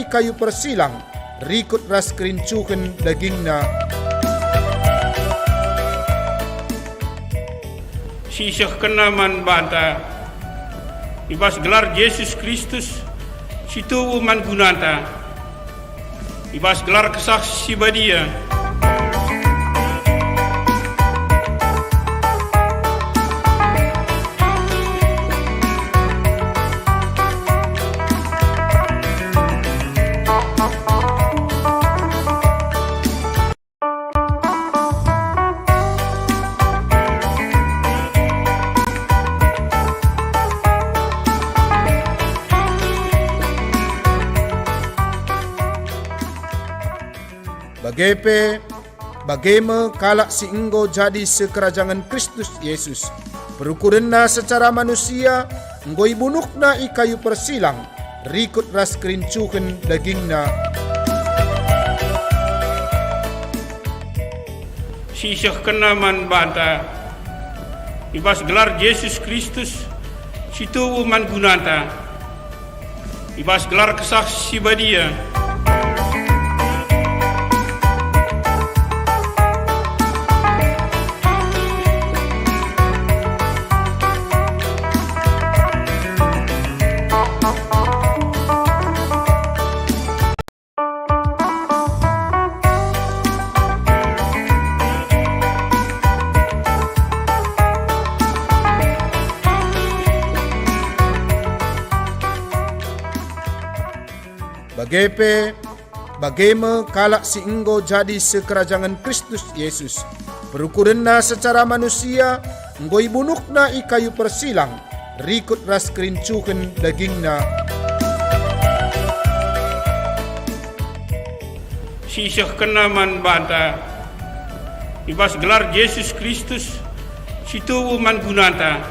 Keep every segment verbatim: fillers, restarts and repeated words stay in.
kayu persilang, rikut ras kerincuhen dagingNa. Sisehkenna man banta, i bas gelar Jesus Kristus, si tubuh man gunanta, i bas gelar Kesah Si Badia. Bage pe, bage me kalak si enggo jadi sekerajangen Kristus Jesus. Perukurenna secara manusia enggo ibunuhna i kayu persilang, rikut ras kerincuhen dagingna. Sisehkenna man banta, i bas gelar Jesus Kristus, si tubuh man gunanta, i bas gelar Kesah Si Badia. Bage pe, bage me kalak si enggo jadi sekerajangen Kristus Jesus. Perukurenna secara manusia enggo ibunuhna i kayu persilang, rikut ras kerincuhen dagingna. Sisehkenna man banta, i bas gelar Jesus Kristus, si tubuh man gunanta,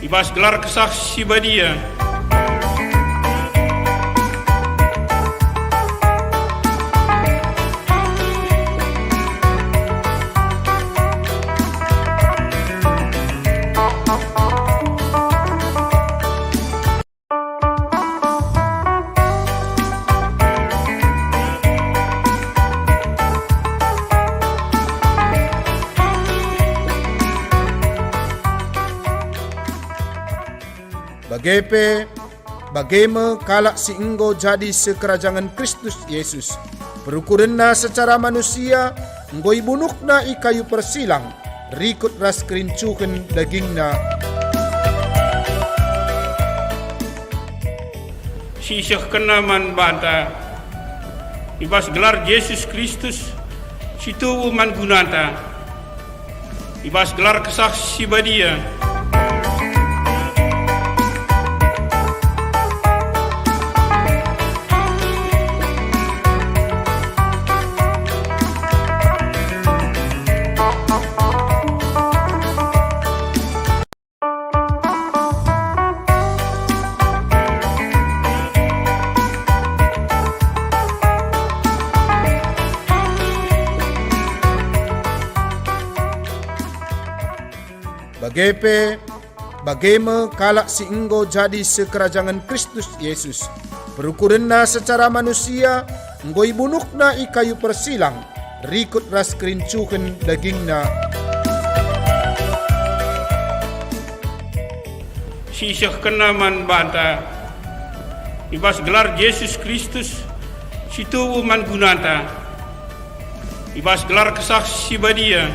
i bas gelar Kesah Si Badia. Bage pe, bage me kalak si enggo jadi sekerajangen Kristus Jesus. Perukurenna secara manusia enggo ibunuhna i kayu persilang, rikut ras kerincuhen dagingna. Sisehkenna man banta, i bas gelar Jesus Kristus, si tubuh man gunanta, i bas gelar Kesah Si Badia. Bage pe, bage me kalak si enggo jadi sekerajangen Kristus Jesus. Perukurenna secara manusia enggo ibunuhna i kayu persilang, rikut ras kerincuhen dagingna. Sisehkenna man banta, i bas gelar Jesus Kristus, si tubuh man gunanta, i bas gelar Kesah Si Badia.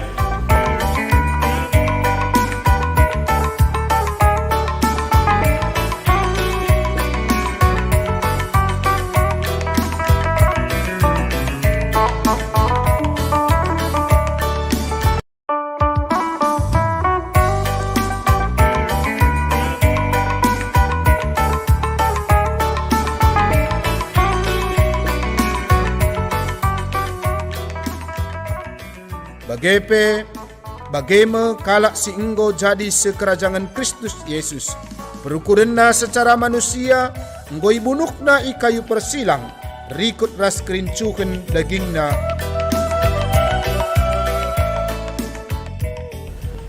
Bage pe, bage me kalak si enggo jadi sekerajangen Kristus Jesus. Perukurenna secara manusia enggo ibunuhna i kayu persilang, rikut ras kerincuhen dagingna.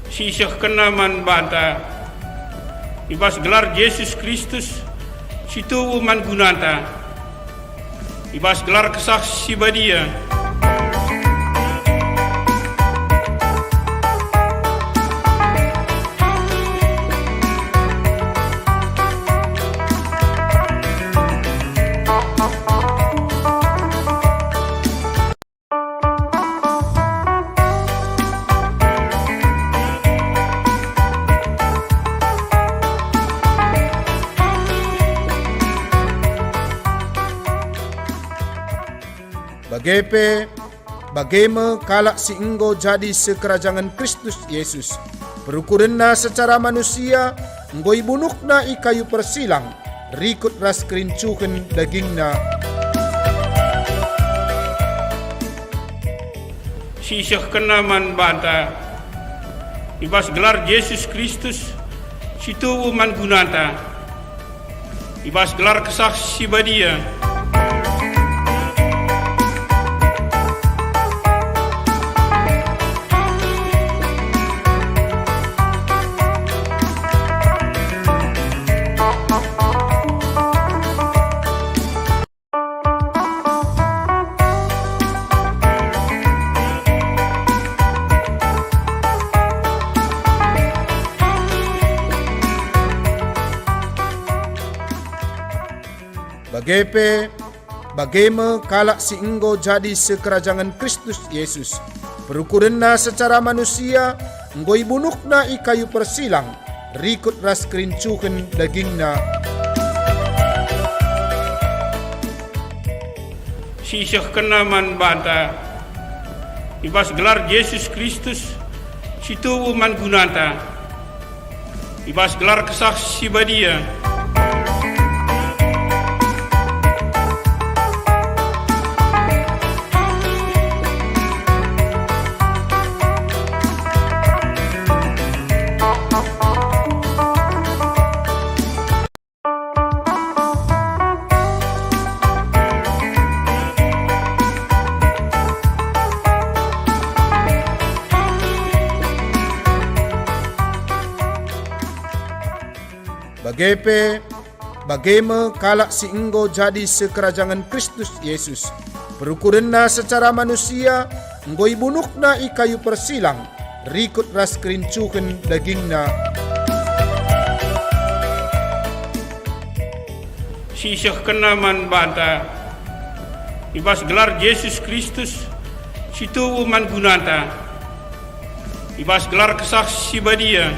Sisehkenna man banta, i bas gelar Jesus Kristus, si tubuh man gunanta, I bas gelar Kesah Si Badia. Bage pe, bage me kalak si enggo jadi sekerajangen Kristus Jesus. Perukurenna secara manusia enggo ibunuhna i kayu persilang, rikut ras kerincuhen dagingna. Si isehkenna man banta, i bas gelar Jesus Kristus, si tubuh man gunanta, i bas gelar Kesah Si Badia. Bage pe, bage me kalak si enggo jadi sekerajangen Kristus Jesus. Perukurenna secara manusia enggo ibunuhna i kayu persilang, rikut ras kerincuhen dagingna. Si isehkenna man banta, i bas gelar Jesus Kristus, si tubuh man gunanta, i bas gelar Kesah Si Badia. Bage pe, bage me kalak si enggo jadi sekerajangen Kristus Jesus. Perukurenna secara manusia enggo ibunuhna i kayu persilang, rikut ras kerincuhen dagingna. Si isehkenna man banta, i bas gelar Jesus Kristus, si tubuh man gunanta, i bas gelar Kesah Si Badia.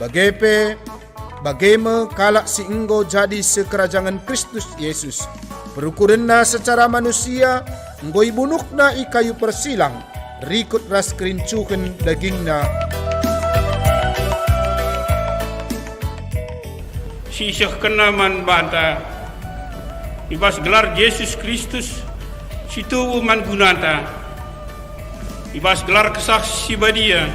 Bage pe, bage me kalak si enggo jadi sekerajangen Kristus Jesus. Perukurenna secara manusia enggo ibunuhna i kayu persilang, rikut ras kerincuhen dagingna. Si isehkenna man banta, i bas gelar Jesus Kristus, si tubuh man gunanta, i bas gelar Kesah Si Badia.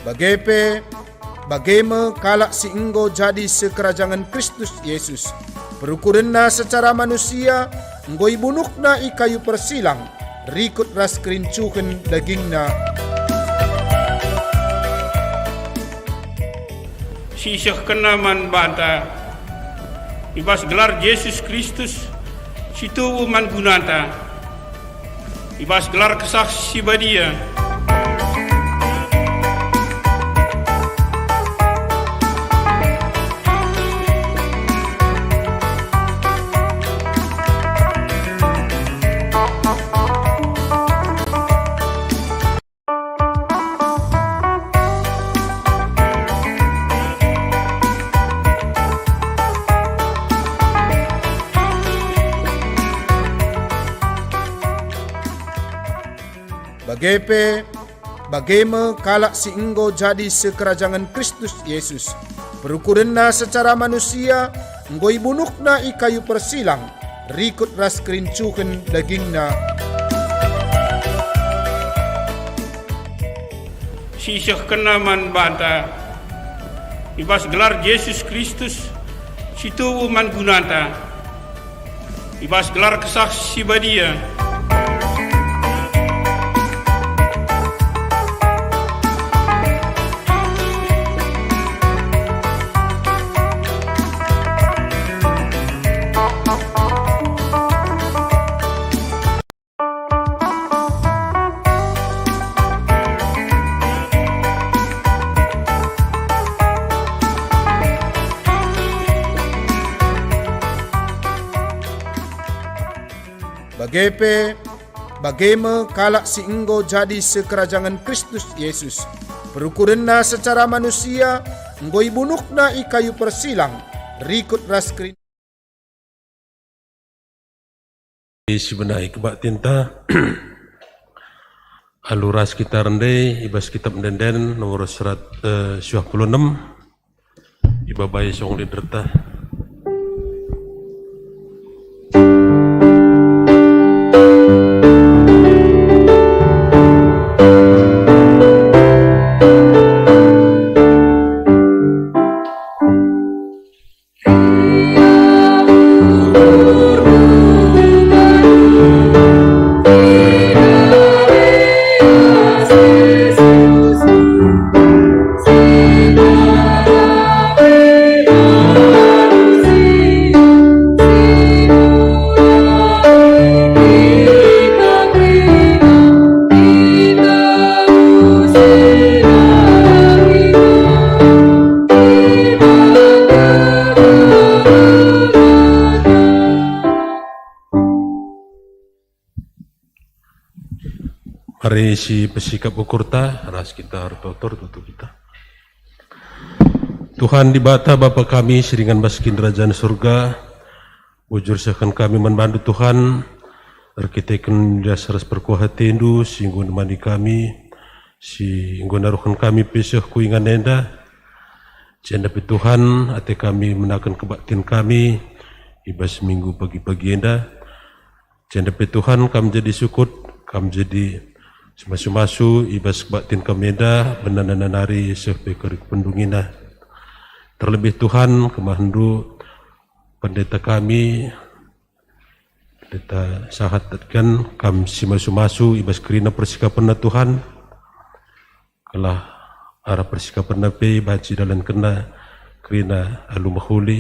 Bage pe, bage me kalak si enggo jadi sekerajangen Kristus Jesus. Perukurenna secara manusia enggo ibunuhna i kayu persilang, rikut ras kerincuhen dagingna. Si isehkenna man banta, i bas gelar Jesus Kristus, si tubuh man gunanta, i bas gelar Kesah Si Badia. Bage pe, bage me kalak si enggo jadi sekerajangen Kristus Jesus. Perukurenna secara manusia enggo ibunuhna i kayu persilang, rikut ras kerincuhen dagingna. Si isehkenna man banta i bas gelar Jesus Kristus, si tubuh man gunanta, i bas gelar Kesah Si Badia. Bage pe, bage me kalak si enggo jadi sekerajangen Kristus Jesus. Perukurenna secara manusia enggo ibunuhna i kayu persilang, rikut ras kerin- Si benahi kebaktinta, alu ras kita rende i bas Kitab Ende-enden nomor serat-, eh, siwah puluh enem, ibabai song liderta. Mari si pesikap ukurta, ras kita ertoto tutu kita. Tuhan Dibata, Bapa kami si ringan bas Kinirajan Surga, bujur sehken kami man bandu, Tuhan, erkiteken das ras perkuah atendu si enggo nemani kami, si enggo naruhken kami pe seh ku ingan enda. Jenda pe Tuhan, ate kami menaken kebaktin kami i bas minggu pagi-pagi enda. Jenda pe Tuhan, kam jadi sukut, kam jadi si masu-masu i bas kebaktin kami enda, benana nari seh pe kari pendungina. Terlebih Tuhan, kemahenndu pendeta kami, Pendeta Sahat Tatgan, kam si masu-masu i bas kerina persikapenna Tuhan, gelah arah persikapenna pe banci idalankenna kerina alu mehuli.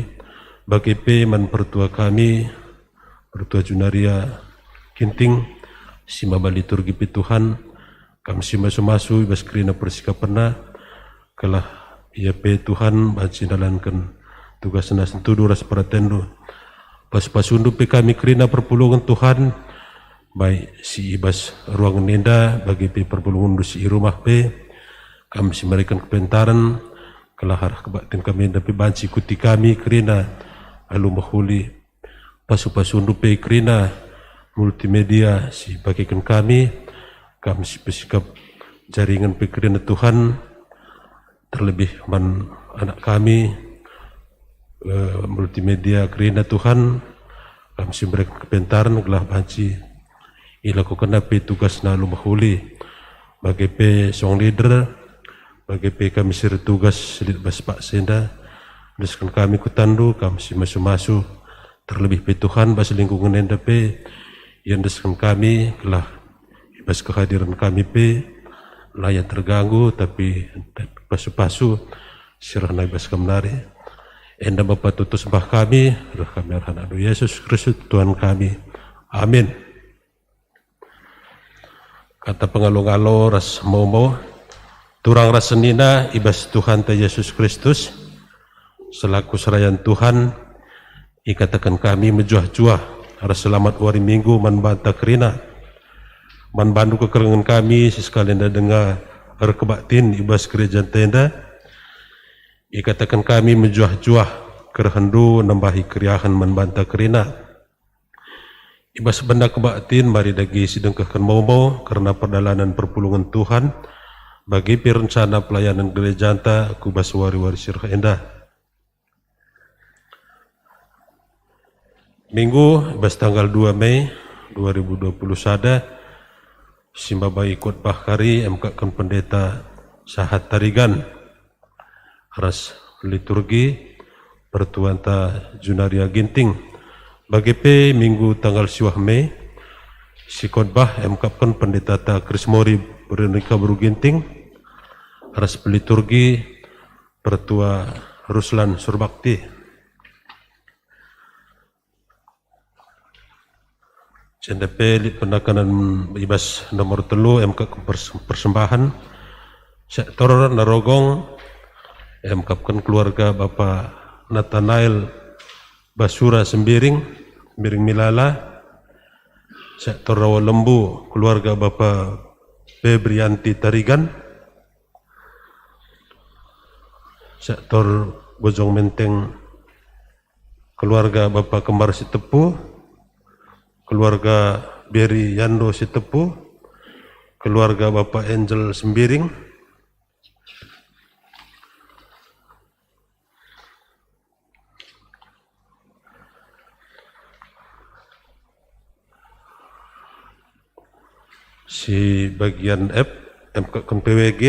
Bage pe man pertua kami, pertua Junaria Ginting, si maba liturgi pe Tuhan, kam si masu-masu i bas kerina persikapenna, gelah ia pe Tuhan banci ndalanken tugasna sentudu ras peratenNdu. Pasu-pasundu pe kami kerina perpulungen Tuhan, baik si i bas ruangen enda, bage pe perpulungenNdu si i rumah pe, kam si mereken kepentaren, gelah arah kebaktin kami enda pe banci ikuti kami kerina alu mehuli. Pasu-pasundu pe kerina multimedia si ipakeken kami, kam si pesikap jaringan pe kerina Tuhan, terlebih man anak kami, eh, multimedia kerina Tuhan, kam si mereken kepentaren gelah banci ilakokenna pe tugasna alu mehuli. Bage pe song leader, bage pe kami si ertugas si lit bas paksa enda, endesken kami kutanNdu, kam si masu-masu, terlebih pe Tuhan bas lingkungen enda pe, iendesken kami, gelah i bas kehadiren kami pe, la ia terganggu, tapi, tapi pasu-pasu si rehna i bas Kam nari. Enda me Bapa tutus sembah kami, reh kami arah AnakNdu Yesus Kristus Tuhan kami. Amin. Kata pengalo-ngalo ras momo, turang ras senina i bas Tuhanta Yesus Kristus, selaku serayan Tuhan, ikataken kami mejuah-juah ras selamat wari Minggu man banta kerina. Man bandu kekelengen kami si sekali enda denga erkebaktin i bas gerejanta enda, ikataken kami mejuah-juah kerehenndu nambahi keriahen man banta kerina. I bas bana kebaktin mari dage sidengkehken momo kerna perdalanen perpulungen Tuhan, bage pe rencana pelayanen gerejanta ku bas wari-wari si reh enda. Minggu, i bas tanggal dua Mei dua ribu dua puluh sada, si mbabai khotbah kari emkapken Pendeta Sahat Tarigan ras liturgi pertuanta Junaria Ginting. Bage pe minggu tanggal siwah Mei, si khotbah emkapken Pendetata Krismori Veronika Beru Ginting ras peliturgi pertua Ruslan Surbakti. Jenda pe lit penekanen i bas nomor telu emkap pers-, persembahan. Sektor Narogong emkapken keluarga Bapa Natanael Basura Sembiring, Sembiring Milala. Sektor Rawa Lembu keluarga Bapa Febrianti Tarigan. Sektor Bojong Menteng keluarga Bapa Kembar Sitepu, keluarga Beri Yando Sitepu, keluarga Bapa Angel Sembiring. Si bagian F, emkapken P W G.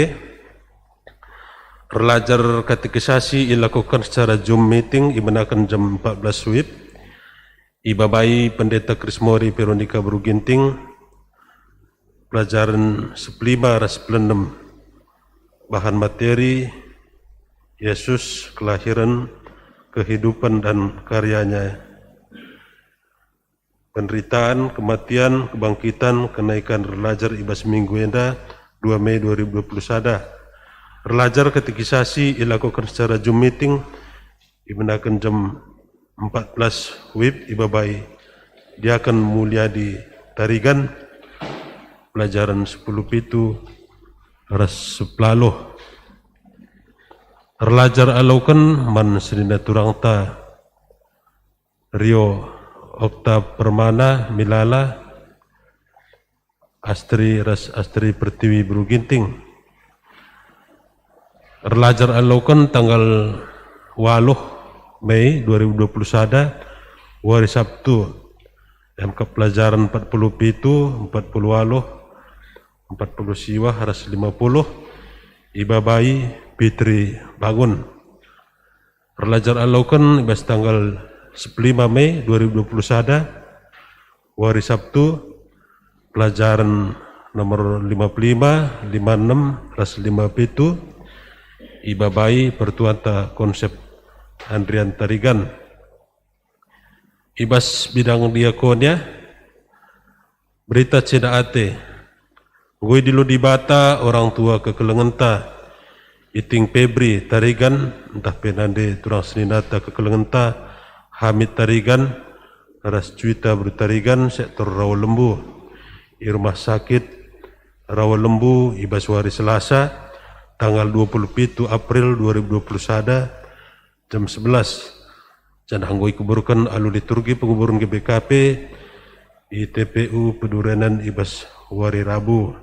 Erlajar katekisasi ilakoken secara Zoom meeting ibenaken jam empat belas wib. Ibabai Pendeta Krismori Veronika Beru Ginting, pelajaran sepelima ras pelennem. Bahan materi, Yesus, kelahiran, kehidupan, dan karyanya. Penderitaan, kematian, kebangkitan, kenaikan erlajar i bas minggu enda, dua Mei dua ribu dua puluh sada. Erlajar katekisasi ilakoken secara Zoom meeting, ibenaken jam empat belas wib ibabai Diaken Muliadi Tarigan, pelajaran sepuluh pitu ras sepelaluh. Erlajar aloken man senina turangta Rio Okta Permana Milala, Astri ras Astri Pertiwi Beru Ginting. Erlajar aloken tanggal waluh Mei dua ribu dua puluh sada, wari Sabtu, emkap pelajaran empat puluh pitu, empat puluh waluh, empat puluh siwah ras lima puluh, ibabai Fitri Bangun. Erlajar aloken i bas tanggal sepelima Mei dua ribu dua puluh sada, wari Sabtu, pelajaran nomor lima puluh lima, lima enem, ras lima pitu, ibabai pertuanta Konsep Andrian Tarigan. I bas bidang diakonia, Berita Ceda Ate. Enggo idilo Dibata orang tua kekelengenta, Iting Febri Tarigan, ntah pe nande turang seninata kekelengenta, Hamid Tarigan, ras Juita Beru Tarigan, sektor Rawa Lembu, i rumah sakit Rawa Lembu, i bas wari Selasa, tanggal dua puluh pitu April dua ribu dua puluh sada, jam sebelas, janah enggo ikuburken alu liturgi penguburen G B K P i T P U Pedurenen i bas wari Rabu,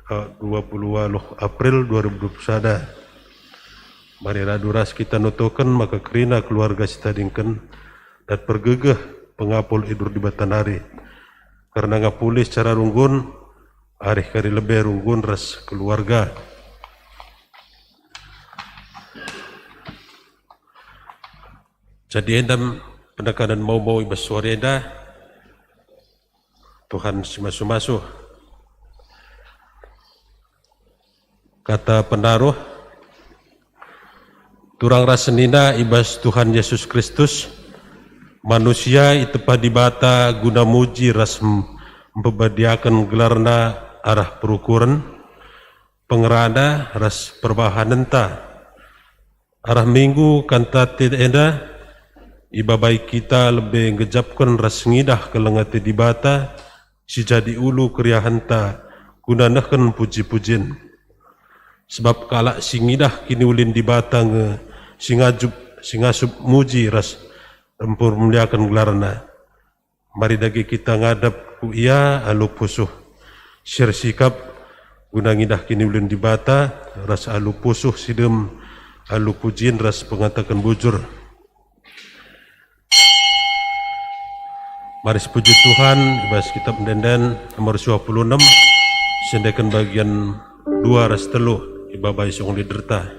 eh, dua puluh waluh April dua ribu dua puluh sada. Mari radu ras kita notoken maka kerina keluarga si tadingken dat pergegeh pengapul idur Dibata nari. Kerna ngapuli secara runggun, arih kari lebe runggun ras keluarga. Jadi enda penekanen mau-mau i bas wari enda, Tuhan si masu-masu. Kata pendaruh, turang ras senina i bas Tuhan Yesus Kristus, manusia itepa Dibata guna muji ras m-, mpebadiaken gelarNa arah perukuren, pengerana ras perbahanenta. Arah Minggu Kantate enda, ibabai kita lebe nggejapken ras ngidah keleng ate Dibata si jadi ulu keriahenta guna nehken puji-pujin. Sebab kalak si ngidah kiniulin Dibata nge si ngajup, si ngasup muji ras mpermuliaken gelarNa. Mari dage kita ngadap ku Ia alu pusuh si ersikap guna ngidah kiniulin Dibata ras alu pusuh si dem, alu pujin ras pengataken bujur. Mari sepuji Tuhan, i bas Kitab Ende-enden nomor dua puluh enam, siendeken bagian dua ras telu, ibabai song leaderta.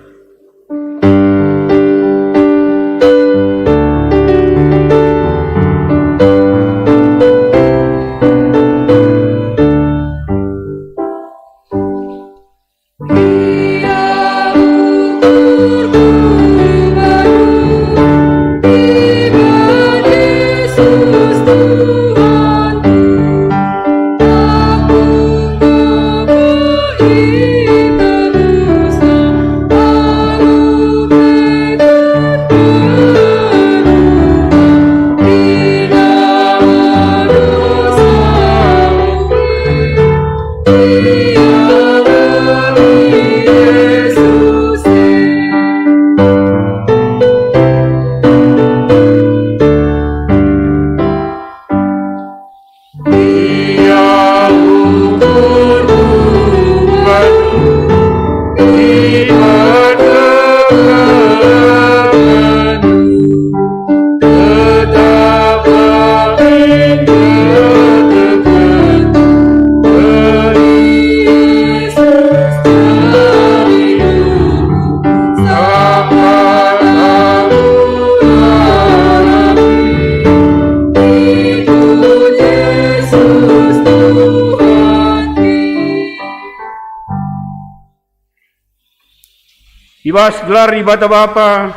I bas gelar Dibata Bapa,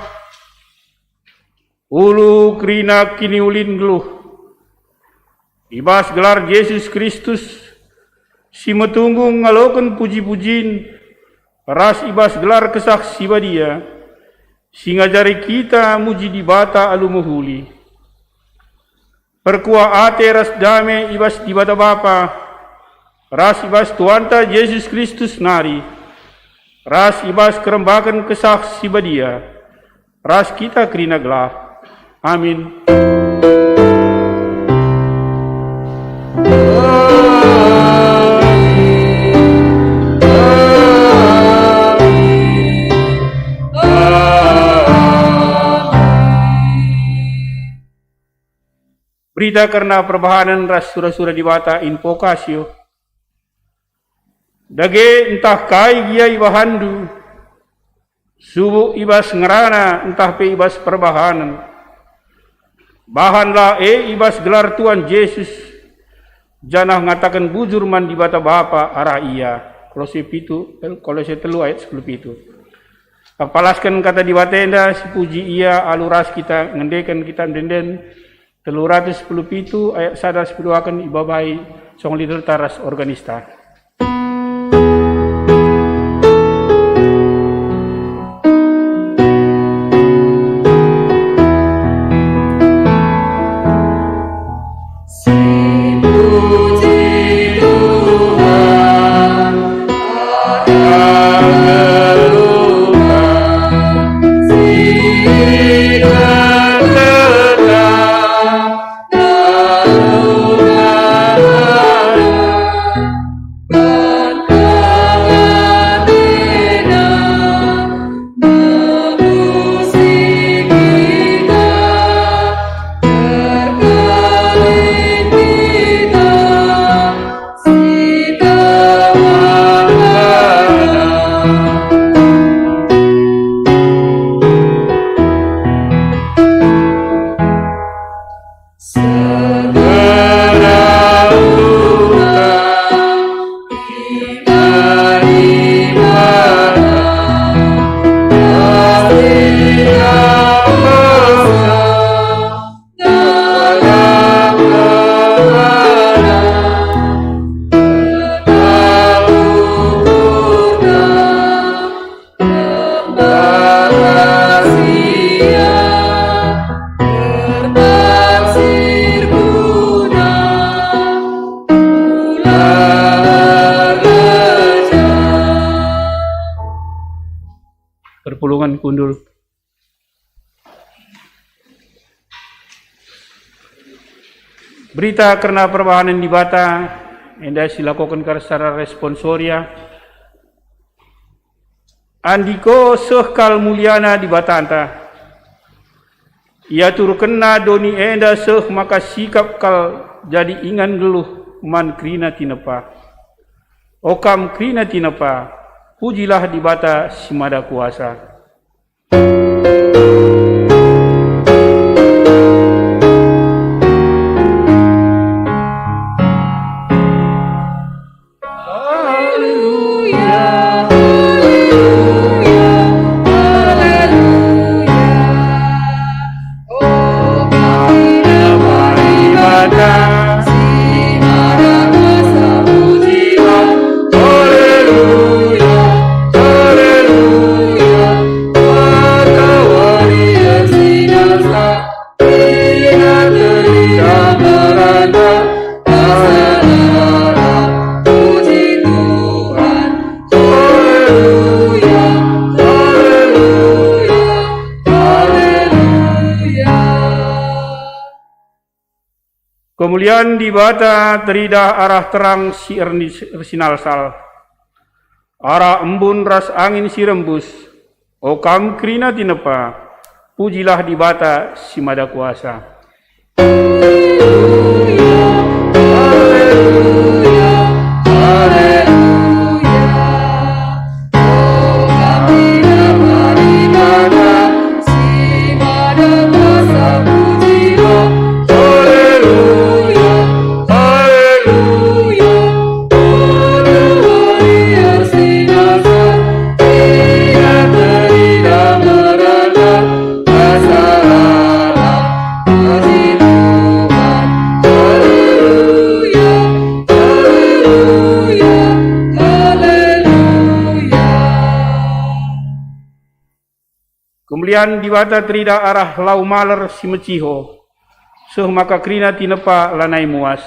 ulu kerina kiniulin nggeluh. I bas gelar Jesus Kristus, si metunggung ngaloken puji-pujin, ras i bas gelar Kesah Si Badia, si ngajari kita muji Dibata alu mehuli. Perkuah ate ras dame i bas Dibata Bapa, ras i bas Tuhanta Jesus Kristus nari, ras i bas kerembaken Kesah Si Badia, ras kita kerina gelah. Amin. Berita kerna perbahanen ras sura-sura Dibata, invokasio. Dage ntah kai gia ibahanndu, subuk i bas ngerana ntah pe i bas perbahanen, bahanlah e i bas gelar Tuhan Jesus, janah ngataken bujur man Dibata Bapa arah Ia. Kolose pitu, Kolose telu ayat sepuluh pitu. Apalasken kata Dibata enda, sipuji Ia alu ras kita ngendeken Kitab Ende-enden, telu ratus sepuluh pitu ayat sada sipeduaken ibabai song leaderta ras organista. Perpulungen kundul. Berita kerna perbahanen Dibata enda silakoken ka secara responsoria. Andiko seh kal muliana Dibatanta, iaturkenNa doni enda seh maka sikap kal jadi ingan nggeluh man kerina tinepa. O kam kerina tinepa, pujilah Dibata si Mada Kuasa. Haleluya, haleluya, haleluya. O kami dapat ibadah, si Mada Kuasa pujilah. Haleluya, haleluya. Kata wari ersinasa, ina terida merana, asa lalap puji Tuhan. Haleluya, haleluya, haleluya. Kemulian Dibata teridah arah terang si ernis-, ersinalsal, arah embun ras angin si rembus. O kam kerina tinepa, pujilah Dibata si Mada Kuasa. Kemulian Dibata teridah arah lau maler si meciho, seh maka kerina tinepa lanai muas.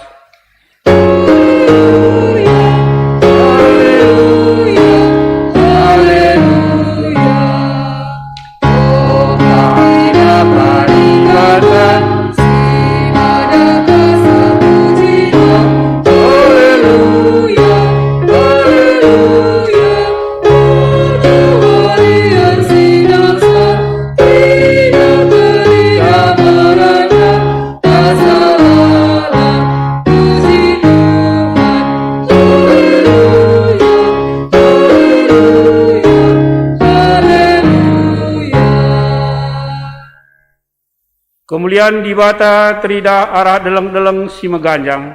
Kemulian Dibata teridah arah deleng-deleng si meganjang,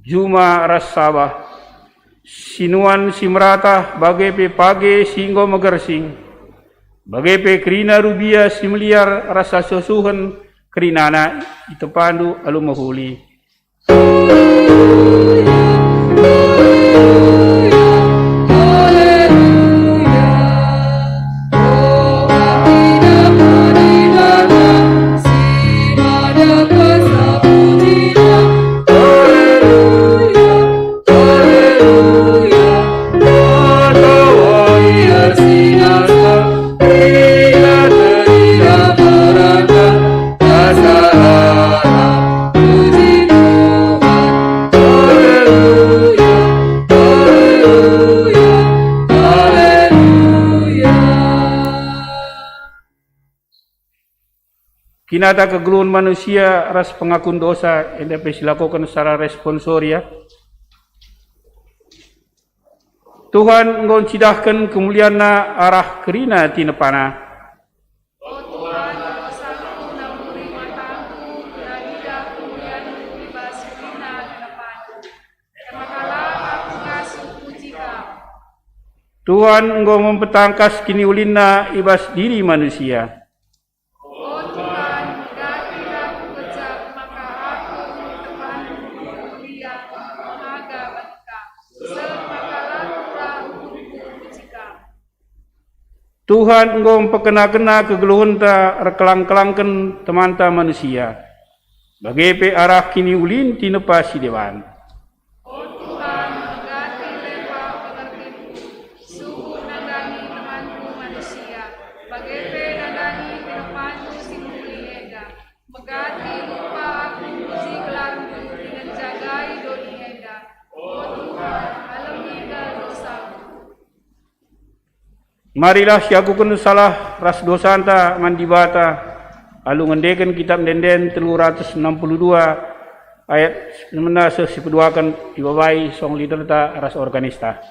juma ras sabah, sinuan si meratah, bage pe page si enggo megersing, bage pe kerina rubia si meliar ras suh-suhen kerinana itepandu alu mehuli. Kinata kegeluhen manusia ras pengakun dosa enda pe silakoken secara responsoria. Tuhan enggo ncidahken kemulianNa arah kerina tinepaNa. O Tuhan, dosaku namburi matangku, guna ngidah kemulianNdu i bas kerina tinepaNdu. E maka lam aku ngasup muji Kam. Tuhan enggo mempetangkas kiniulinNa i bas diri manusia. O Tuhan, megati aku kejap, maka aku nitehken kemulian, mehaga bagi Kam. Seh maka la turah ukurku muji Kam. Tuhan enggo mpekena-kena kegeluhenta erkelang-kelangken temanta manusia, bage pe arah kiniulin tinepa si deban. O Tuhan, megati lemah pengertinku, subuk nandangi temanku manusia, bage pe nandangi tinepandu si mehuli enda. Megati lupa aku muji gelar Marilah siakuken salah ras dosanta man Dibata, alu ngendeken Kitap Ende-enden telu ratus enam puluh dua ayat semena seh sipeduaken, ibabai song leaderta ras organista.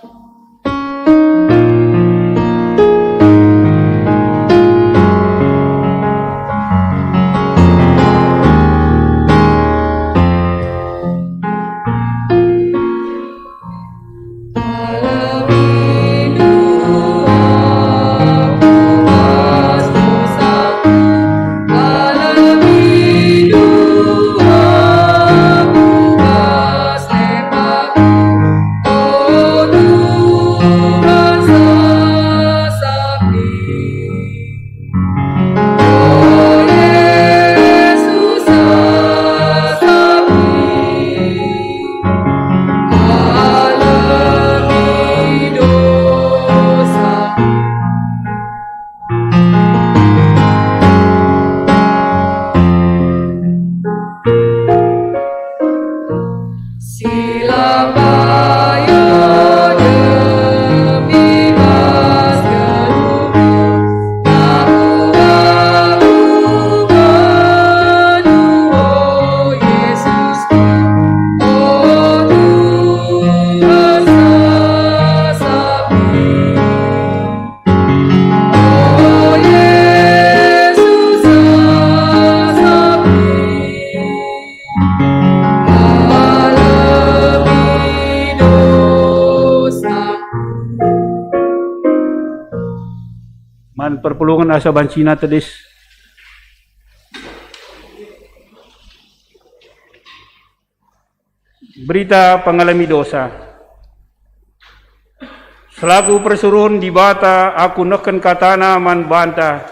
Man perpulungen asa bancina tedis. Berita pengalemi dosa. Selaku persuruhen Dibata, aku nehken kataNa man banta,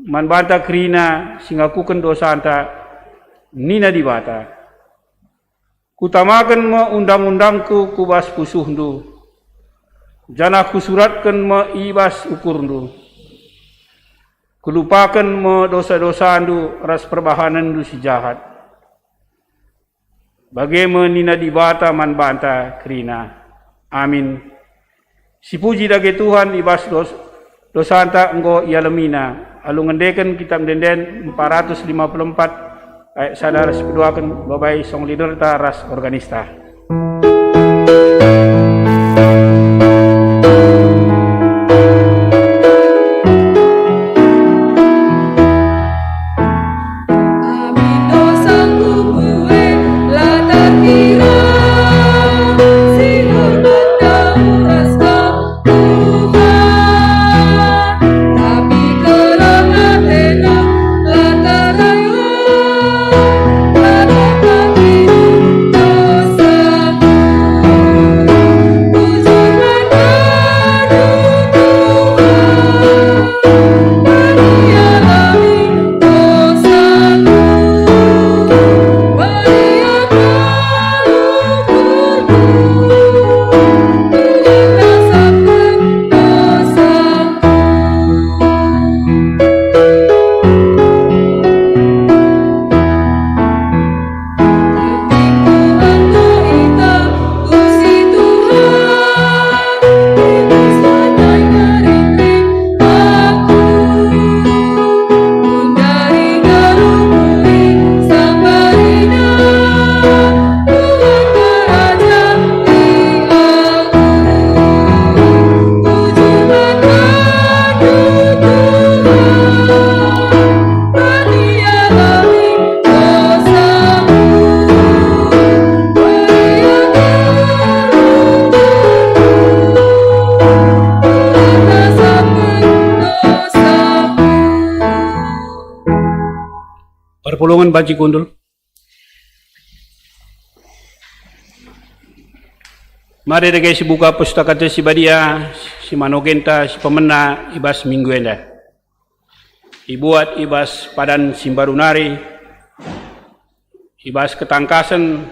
man banta kerina si ngakuken dosanta, nina Dibata. Kutamaken me undang-undangKu ku bas pusuhndu, janah Kusuratken me i bas ukurndu. Kulupaken me dosa-dosandu ras perbahanenndu si jahat. Bage me nina Dibata man banta kerina. Amin. Sipuji dage Tuhan i bas dos-, dosanta enggo ialemiNa, alu ngendeken Kitap Ende-enden empat ratus lima puluh empat ayat sada ras peduaken, babai song leaderta ras organista. Amin, dosaku mbue la terkira, si hormat Kau ras Kau, Tuhan. Tapi keleng ateNa la terdayo, la terpati dosaku. Bujur man Kau, Tuhan. Perpulungen banci kundul. Mari dage sibuka Pustaka Kesah Si Badia, si man ogenta si pemena i bas minggu enda. Ibuat i bas padan si mbaru nari, i bas Ketangkasen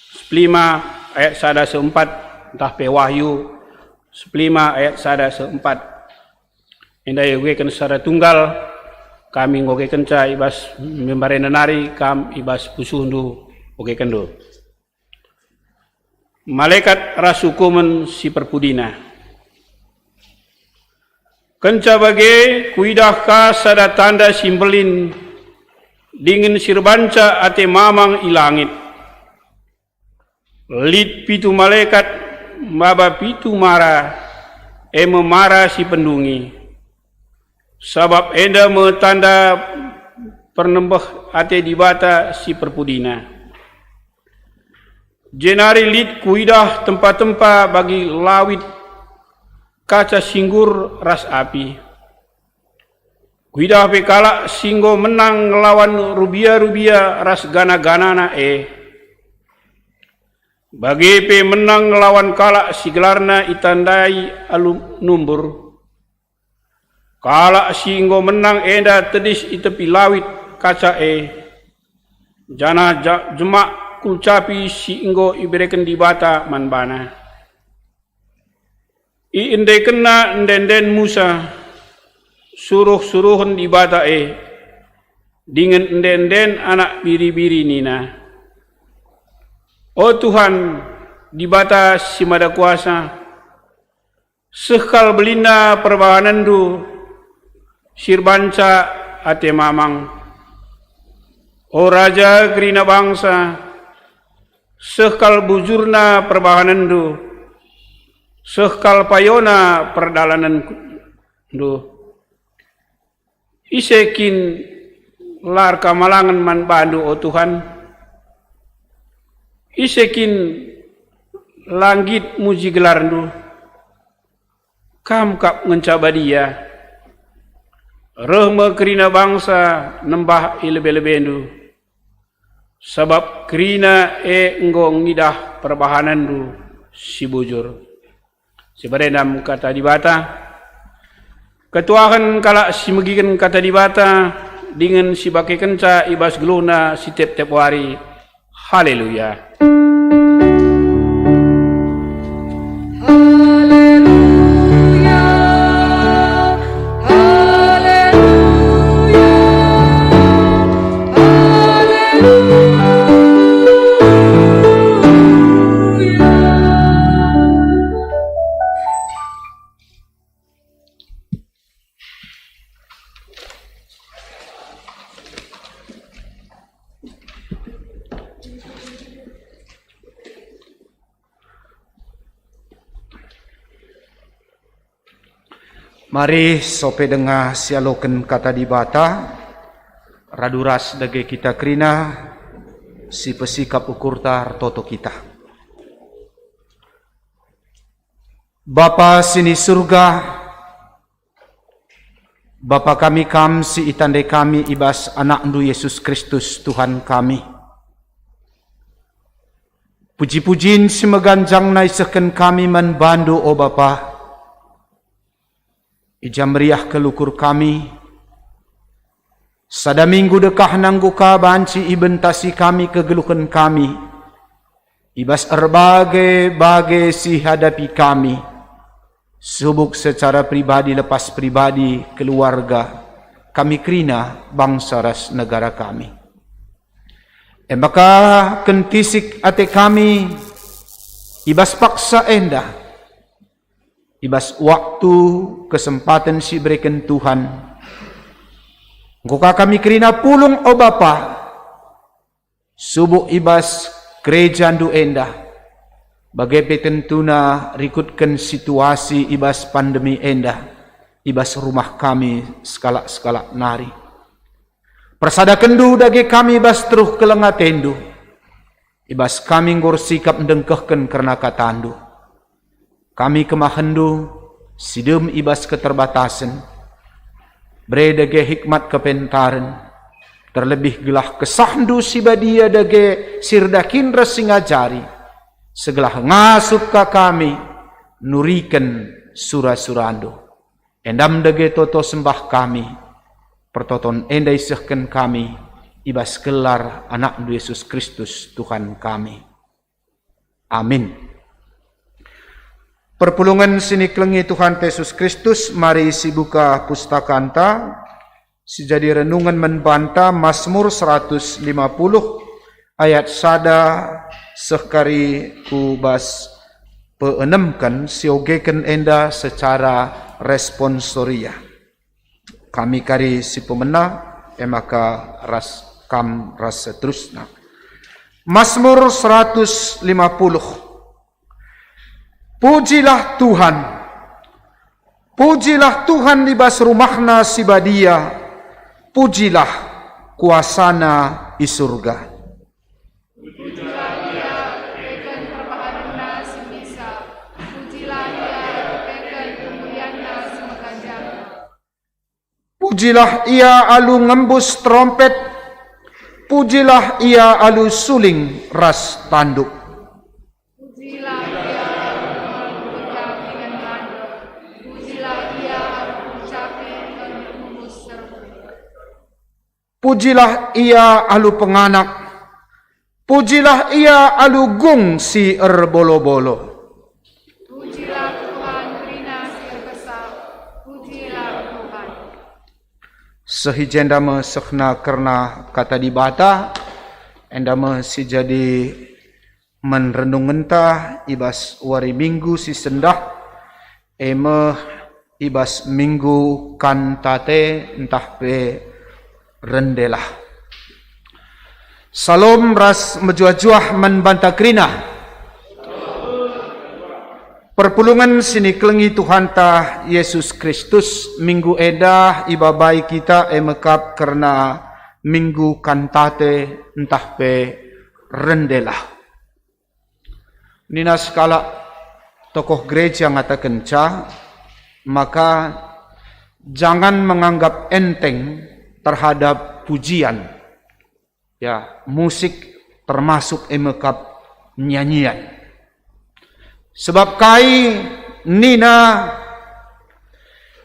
sepuluh lima ayat sada seh empat, ntah pe Wahyu sepuluh lima ayat sada seh empat. Enda iogeken secara tunggal, kami ngogekenca i bas mimbar enda nari, kam i bas pusuhndu ogekenndu. Malekat ras ukumen si perpudina. Kenca bage kuidah ka sada tanda si mbelin dingen si erbanca ate mamang i langit. Lit pitu malekat maba pitu mara, e me mara si pendungi. Sabap enda me tanda pernembeh ate Dibata si perpudina. Jenari lit kuidah tempa-tempa bagi lawit kaca si nggur ras api. Kuidah pe kalak si enggo menang ngelawan rubia-rubia ras gana-ganana e. Bage pe menang ngelawan kalak si gelarna itandai alu numbur. Kalak si enggo menang enda tedis i tepi lawit kaca e, janah ja-, jemak kulcapi si enggo ibereken Dibata man bana. Iendekenna ende-enden Musa, suruh-suruhen Dibata e, dingen ende-enden anak biri-biri nina, "O Tuhan, Dibata si Mada Kuasa, seh kal belinna perbahanenndu si erbanca ate mamang. O Raja kerina bangsa, seh kal bujurna perbahanenndu, seh kal payona perdalanenndu. Ise kin la erkamalangen man bandu, o Tuhan? Ise kin la nggit muji gelarndu? Kam kap ngenca badia. Reh me kerina bangsa nembah i lebe-lebendu, sabap kerina e enggo ngidah perbahanenndu si bujur." Siberendam Kata Dibata. Ketuahen kalak si megiken Kata Dibata dingen si bakekenca i bas geluhna si tep-tep wari. Haleluya! Haleluya! Haleluya! Haleluya! Mari sope denga sialoken Kata Dibata, radu ras dage kita kerina, sipesikap ukurta ertoto kita. Bapa si ni Surga, Bapa kami Kam si itandai kami i bas AnakNdu Yesus Kristus, Tuhan kami. Puji-pujin si meganjangna isehken kami man baNdu, o Bapa. I ja meriah kal ukur kami, sada minggu dekahna enggo ka banci ibentasi kami kegeluhen kami, i bas erbage-bage si ihadapi kami, subuk secara pribadi lepas pribadi, keluarga, kami kerina, bangsa ras negara kami. E maka kentisik ate kami i bas paksa enda, i bas waktu kesempaten si ibereken Tuhan. Enggo ka kami kerina pulung, o Bapa, subuk i bas gerejaNdu enda, bage pe tentuna rikutken situasi i bas pandemi enda, i bas rumah kami sekalak-sekalak nari. PersadakenNdu dage kami i bas teruh keleng ateNdu, i bas kami enggo ersikap ndengkehken kerna KataNdu. Kami kemahenNdu, si dem i bas keterbatasen, bere dage hikmat kepentaren, terlebih gelah KesahNdu si badia dage si erdahin ras si ngajari, segelah ngasup ka kami nuriken sura-suraNdu. Endam dage toto sembah kami, pertoton enda isehken kami i bas gelar AnakNdu Yesus Kristus, Tuhan kami. Amin. Perpulungen si nikelengi Tuhanta Yesus Kristus, mari sibuka pustakanta, si jadi renungen man banta Masmur seratus lima puluh ayat sada seh kari ku bas peenemken, siogeken enda secara responsoria. Kami kari si pemena, e maka ras kam ras seterusna. Mazmur seratus lima puluh. Pujilah Tuhan. Pujilah Tuhan i bas rumahNa si badia. Pujilah kuasaNa i surga. Pujilah Ia, erkiteken perbahanenNa si misa. Pujilah Ia, erkiteken kemulianNa si meganjangna. Pujilah Ia alu ngembus terompet. Pujilah Ia alu suling ras tanduk. Pujilah Ia alu ngol gendang dingen randor. Pujilah Ia alu kucapi ngembus serbuk. Pujilah Ia alu penganak. Pujilah Ia alu gung si erbolo-bolo. Pujilah Tuhan kerina si erkesah. Pujilah Tuhan. Seh i jenda me sehna kerna Kata Dibata, enda me si jadi man renungenta i bas wari Minggu si sendah, e me i bas Minggu Kantate ntah pe Rendelah. Salom ras mejuah-juah man banta kerina. Perpulungen si nikelengi Tuhanta Yesus Kristus, minggu enda ibabai kita e mekap kerna Minggu Kantate ntah pe Rendelah. Nina sekalak tokoh gereja ngatakenca maka jangan menganggap enteng terhadap pujian, ya, musik, termasuk e mekap nyanyian. Sebab kai nina,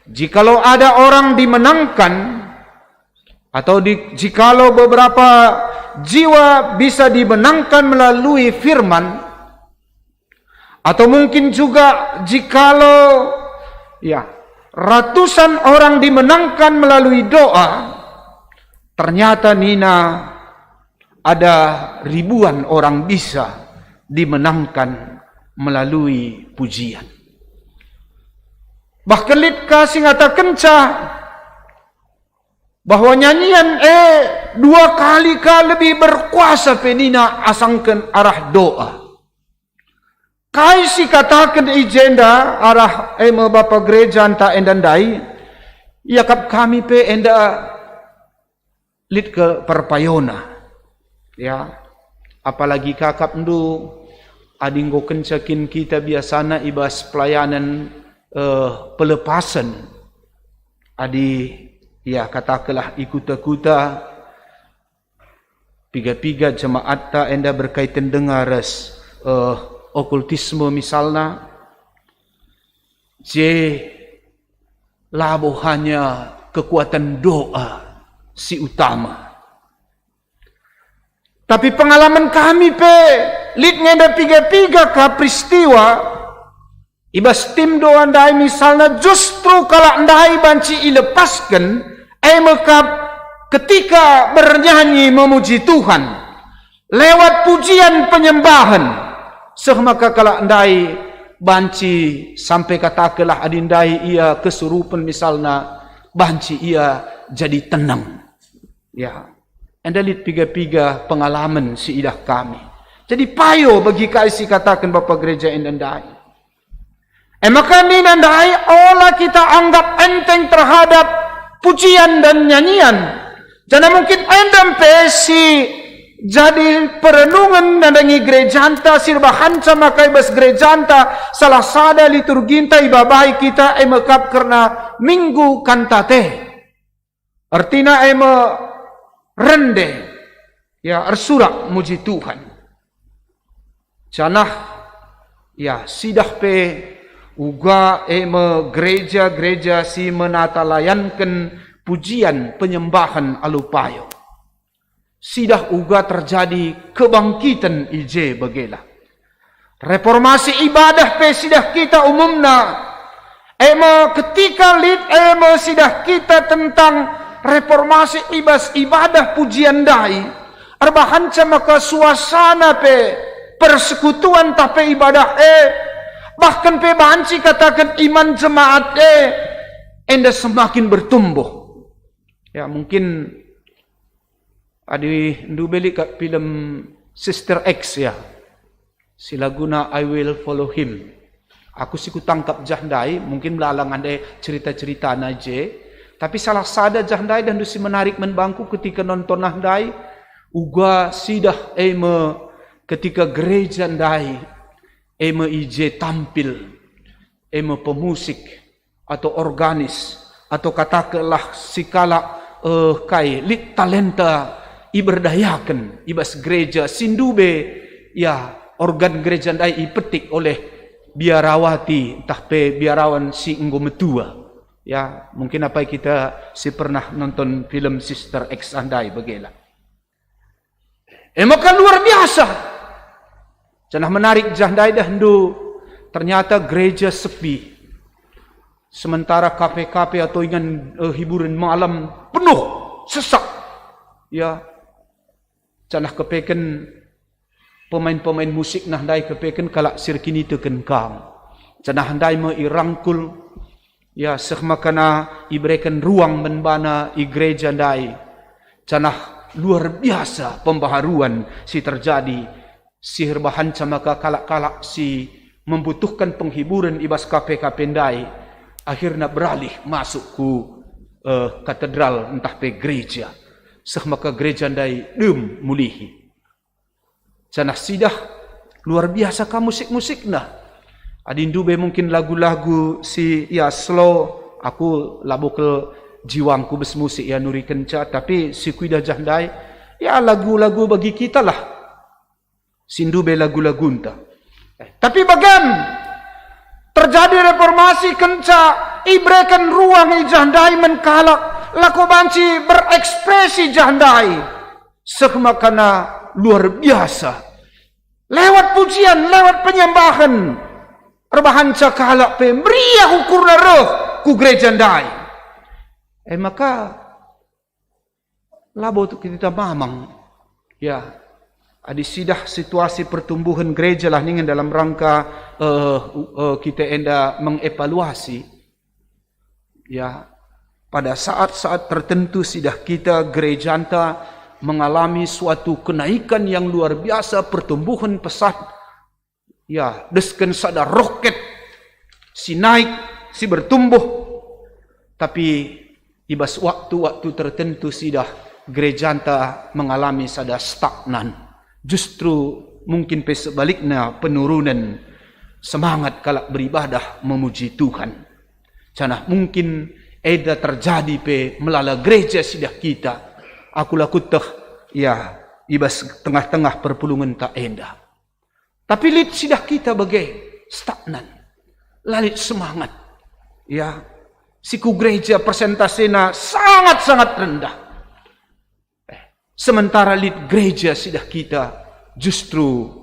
jikalau ada orang dimenangkan, atau di, jikalau beberapa jiwa bisa dimenangkan melalui firman, atau mungkin juga jikalau, ya, ratusan orang dimenangkan melalui doa, ternyata nina ada ribuan orang bisa dimenangkan melalui pujian. Bahkan lit ka si ngatakenca bahwa nyanyian e dua kali ka lebih berkuasa pe nina asangken arah doa. Kai si kataken i jenda arah e me bapa gereja ntah enda ndai? Iakap kami pe enda lit ke perpayona. Ya, apalagi kakapndu, adi enggo kenca kin kita biasana i bas pelayanan, eh, pelepasen. Adi, ya, katakenlah i kuta-kuta, piga-piga jemaatta enda berkaiten denga ras, eh, okultisme misalna, je labo hanya kekuatan doa si utama. Tapi pengalaman kami pe lit nge enda piga-piga ka peristiwa i bas tim doa ndai misalna justru kalak ndai banci ilepasken, e mekap ketika bernyanyi memuji Tuhan lewat pujian penyembahan, seh maka kalak ndai banci sampai katakenlah adi ndai ia kesurupen misalna, banci ia jadi tenang. Ya, enda lit piga-piga pengalaman si idah kami. Jadi payo bagi kai si kataken bapa gereja enda ndai. E maka nina ndai, ola kita anggap enteng terhadap pujian dan nyanyian. Janah mungkin enda pe si jadi perenungen nandangi gerejanta si erbahanca maka i bas gerejanta salah sada liturginta ibabai kita e mekap kerna Minggu Kantate. Ertina e me rende, ya, ersurak muji Tuhan. Janah, ya, sidah pe uga e me gereja-gereja si menata layanken pujian penyembahan alu payo. Sidah uga terjadi kebangkiten i je bagela. Reformasi ibadah pe sidah kita umumna. E me ketika lit e me sidah kita tentang reformasi i bas ibadah pujian ndai. Erbahanca maka suasana pe persekutuan tah pe ibadah e Bahkan pe banci kataken iman jemaat e enda semakin bertumbuh. Ya, mungkin adi ndubelik film Sister X, ya. Si laguna I Will Follow Him. Aku si kutangkap jah ndai, mungkin melala nande cerita-ceritana je. Tapi salah sada jah ndai dahndu si menarik man bangku ketika nonton nah ndai, uga sidah e me ketika gereja ndai, e me i je tampil, e me pemusik, atau organis, atau katakenlah si kalak, eh, kai, lit talenta iberdayaken i bas gereja si ndube, ya, organ gereja ndai ipetik oleh biarawati ntah pe biarawan si enggo metua. Ya, mungkin apai kita si pernah nonton film Sister X ndai bagela. E maka luar biasa. Janah menarik jah ndai dahndu, ternyata gereja sepi. Sementara kafe-kafe atau ingan, eh, hiburan malam penuh, sesak. Ya. Janah kepeken pemain-pemain musik nah ndai kepeken kalak si erkiniteken kam. Janah ndai me irangkul, ya, seh makana ibereken ruang man bana i gereja ndai. Janah luar biasa pembaharuan si terjadi, si erbahanca maka kalak-kalak si membutuhkan penghiburan i bas kafe-kafe ndai, akhirna beralih masuk ku, eh, katedral ntah pe gereja. Seh maka gereja ndai dem mulihi. Janah sidah luar biasa ka musik-musikna. Adi ndube mungkin lagu-lagu si, ya, slow, aku labo kal jiwangku bas musik, ya, nurikenca, tapi si kuidah jah ndai, ya, lagu-lagu bagi kita lah. Si ndube lagu-lagunta. Eh, tapi bagem terjadi reformasi kenca ibereken ruang i jah ndai man kalak, lako banci berekspresi jah ndai. Seh makana luar biasa. Lewat pujian, lewat penyembahan, erbahanca kalak pe meriah ukurna reh ku gereja ndai. E maka, labo tu kita mamang. Ya, adi sidah situasi pertumbuhan gereja lah ningen dalam rangka, eh, eh, kita enda mengevaluasi. Ya, pada saat-saat tertentu sidah kita gerejanta mengalami suatu kenaikan yang luar biasa, pertumbuhan pesat. Ya, desken sada roket si naik, si bertumbuh. Tapi i bas waktu-waktu tertentu sidah gerejanta mengalami sada stagnan. Justru mungkin pe sebalikna penurunan semangat kalak beribadah memuji Tuhan. Janah mungkin enda terjadi pe melala gereja sidah kita. Aku la kueteh, ya, i bas tengah-tengah perpulungenta enda. Tapi lit sidah kita bage, stagnan. La lit semangat. Ya, si ku gereja persentasena sangat-sangat rendah. Eh, sementara lit gereja sidah kita justru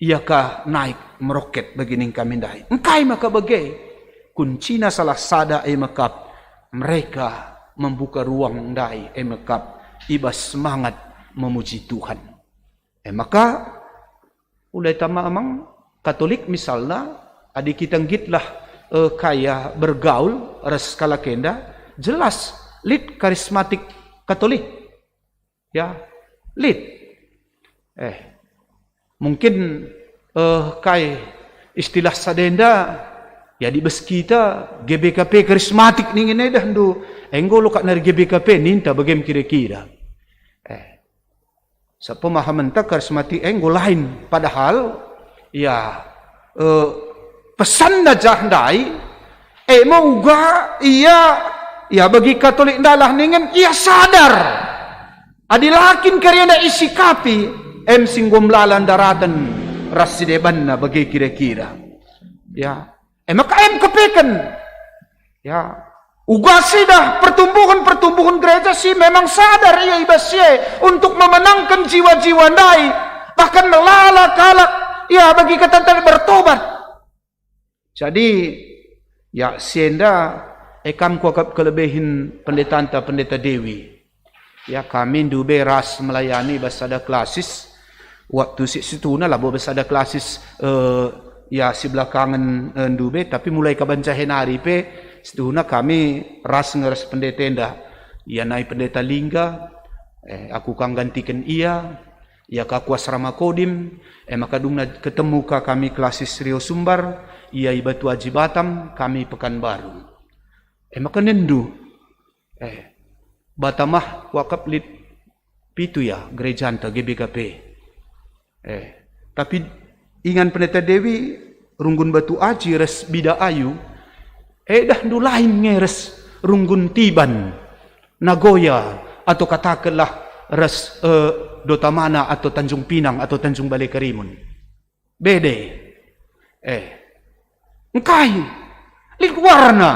ia ka naik meroket bagi ning kami ndai. Engkai maka bage? Kuncina salah sada e mekap mereka membuka ruang ndai e mekap i bas semangat memuji Tuhan. E maka, ulai tama amang Katolik misalna, adi kita nggitlah, eh, kaya bergaul ras kalak enda, jelas lit karismatik Katolik. Ya, lit. Eh, mungkin, eh, kai istilah sada enda, ya, di bas kita G B K P karismatik ningen enda ndu, enggo lo kak nari G B K P ninta bagem kira-kira. Eh, Sepemahamenta karismatik enggo lain, padahal, ya, eh, pesanna jah ndai, e me uga ia, ya, bagi Katolik ndalah ningen ia sadar adi la kin kari enda isikapi, em si enggo melala ndaraten ras si debanna bage kira-kira. Ya, e maka em kepeken. Ya, uga sidah pertumbuhan-pertumbuhan gereja si memang sadar ia i bas si e untuk memenangken jiwa-jiwa ndai, bahkan melala kalak, ya, bagi kata tadi bertobat. Jadi, ya, si enda, e kam kuakap kelebehen pendetanta, Pendeta Dewi. Ya, kami ndube ras melayani bas sada klasis. Waktu si situhuna labo bas sada klasis, eh, ya, si belakangen, eh, ndu be, tapi mulai ka banca henari pe, situhuna kami ras nge ras pendeta enda. Ia nai pendeta Lingga, eh, aku ka nggantiken ia, ia ka ku asrama Kodim, eh, maka dungna ketemu ka kami klasis Rio Sumbar, ia i Batu Aji Batam, kami Pekanbaru. Eh, maka nendu, eh, Batamah wakap lit pitu ya gerejanta G B K P. Eh, tapi ingan Pendeta Dewi, Runggun Batu Aji ras Bida Ayu, eh, dah ndu lain nge ras Runggun Tiban, Nagoya, atau katakenlah ras, eh, Dotamana atau Tanjung Pinang atau Tanjung Balai Karimun. Bede. Eh. Engkai? Lit warna.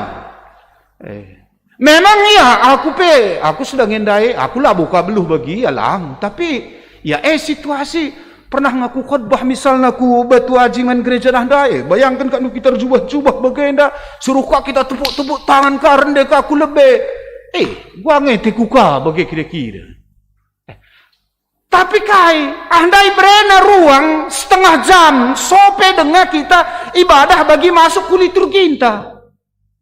Eh. Memang ia, aku pe, aku sedang endai, aku labo ka beluh bagi ia lang. Tapi, ya, eh, situasi pernah ngaku khotbah misalna ku Batu Aji man gereja nah ndai. Bayangken ka nu kita erjubah-jubah bagenda, suruh ka kita tepuk-tepuk tangan ka rende ka ku lebe. Eh, gua ngete ku ka bage kira-kira. Eh, tapi kai, ah, ndai berena ruang setengah jam, sope denga kita ibadah bagi masuk ku liturginta.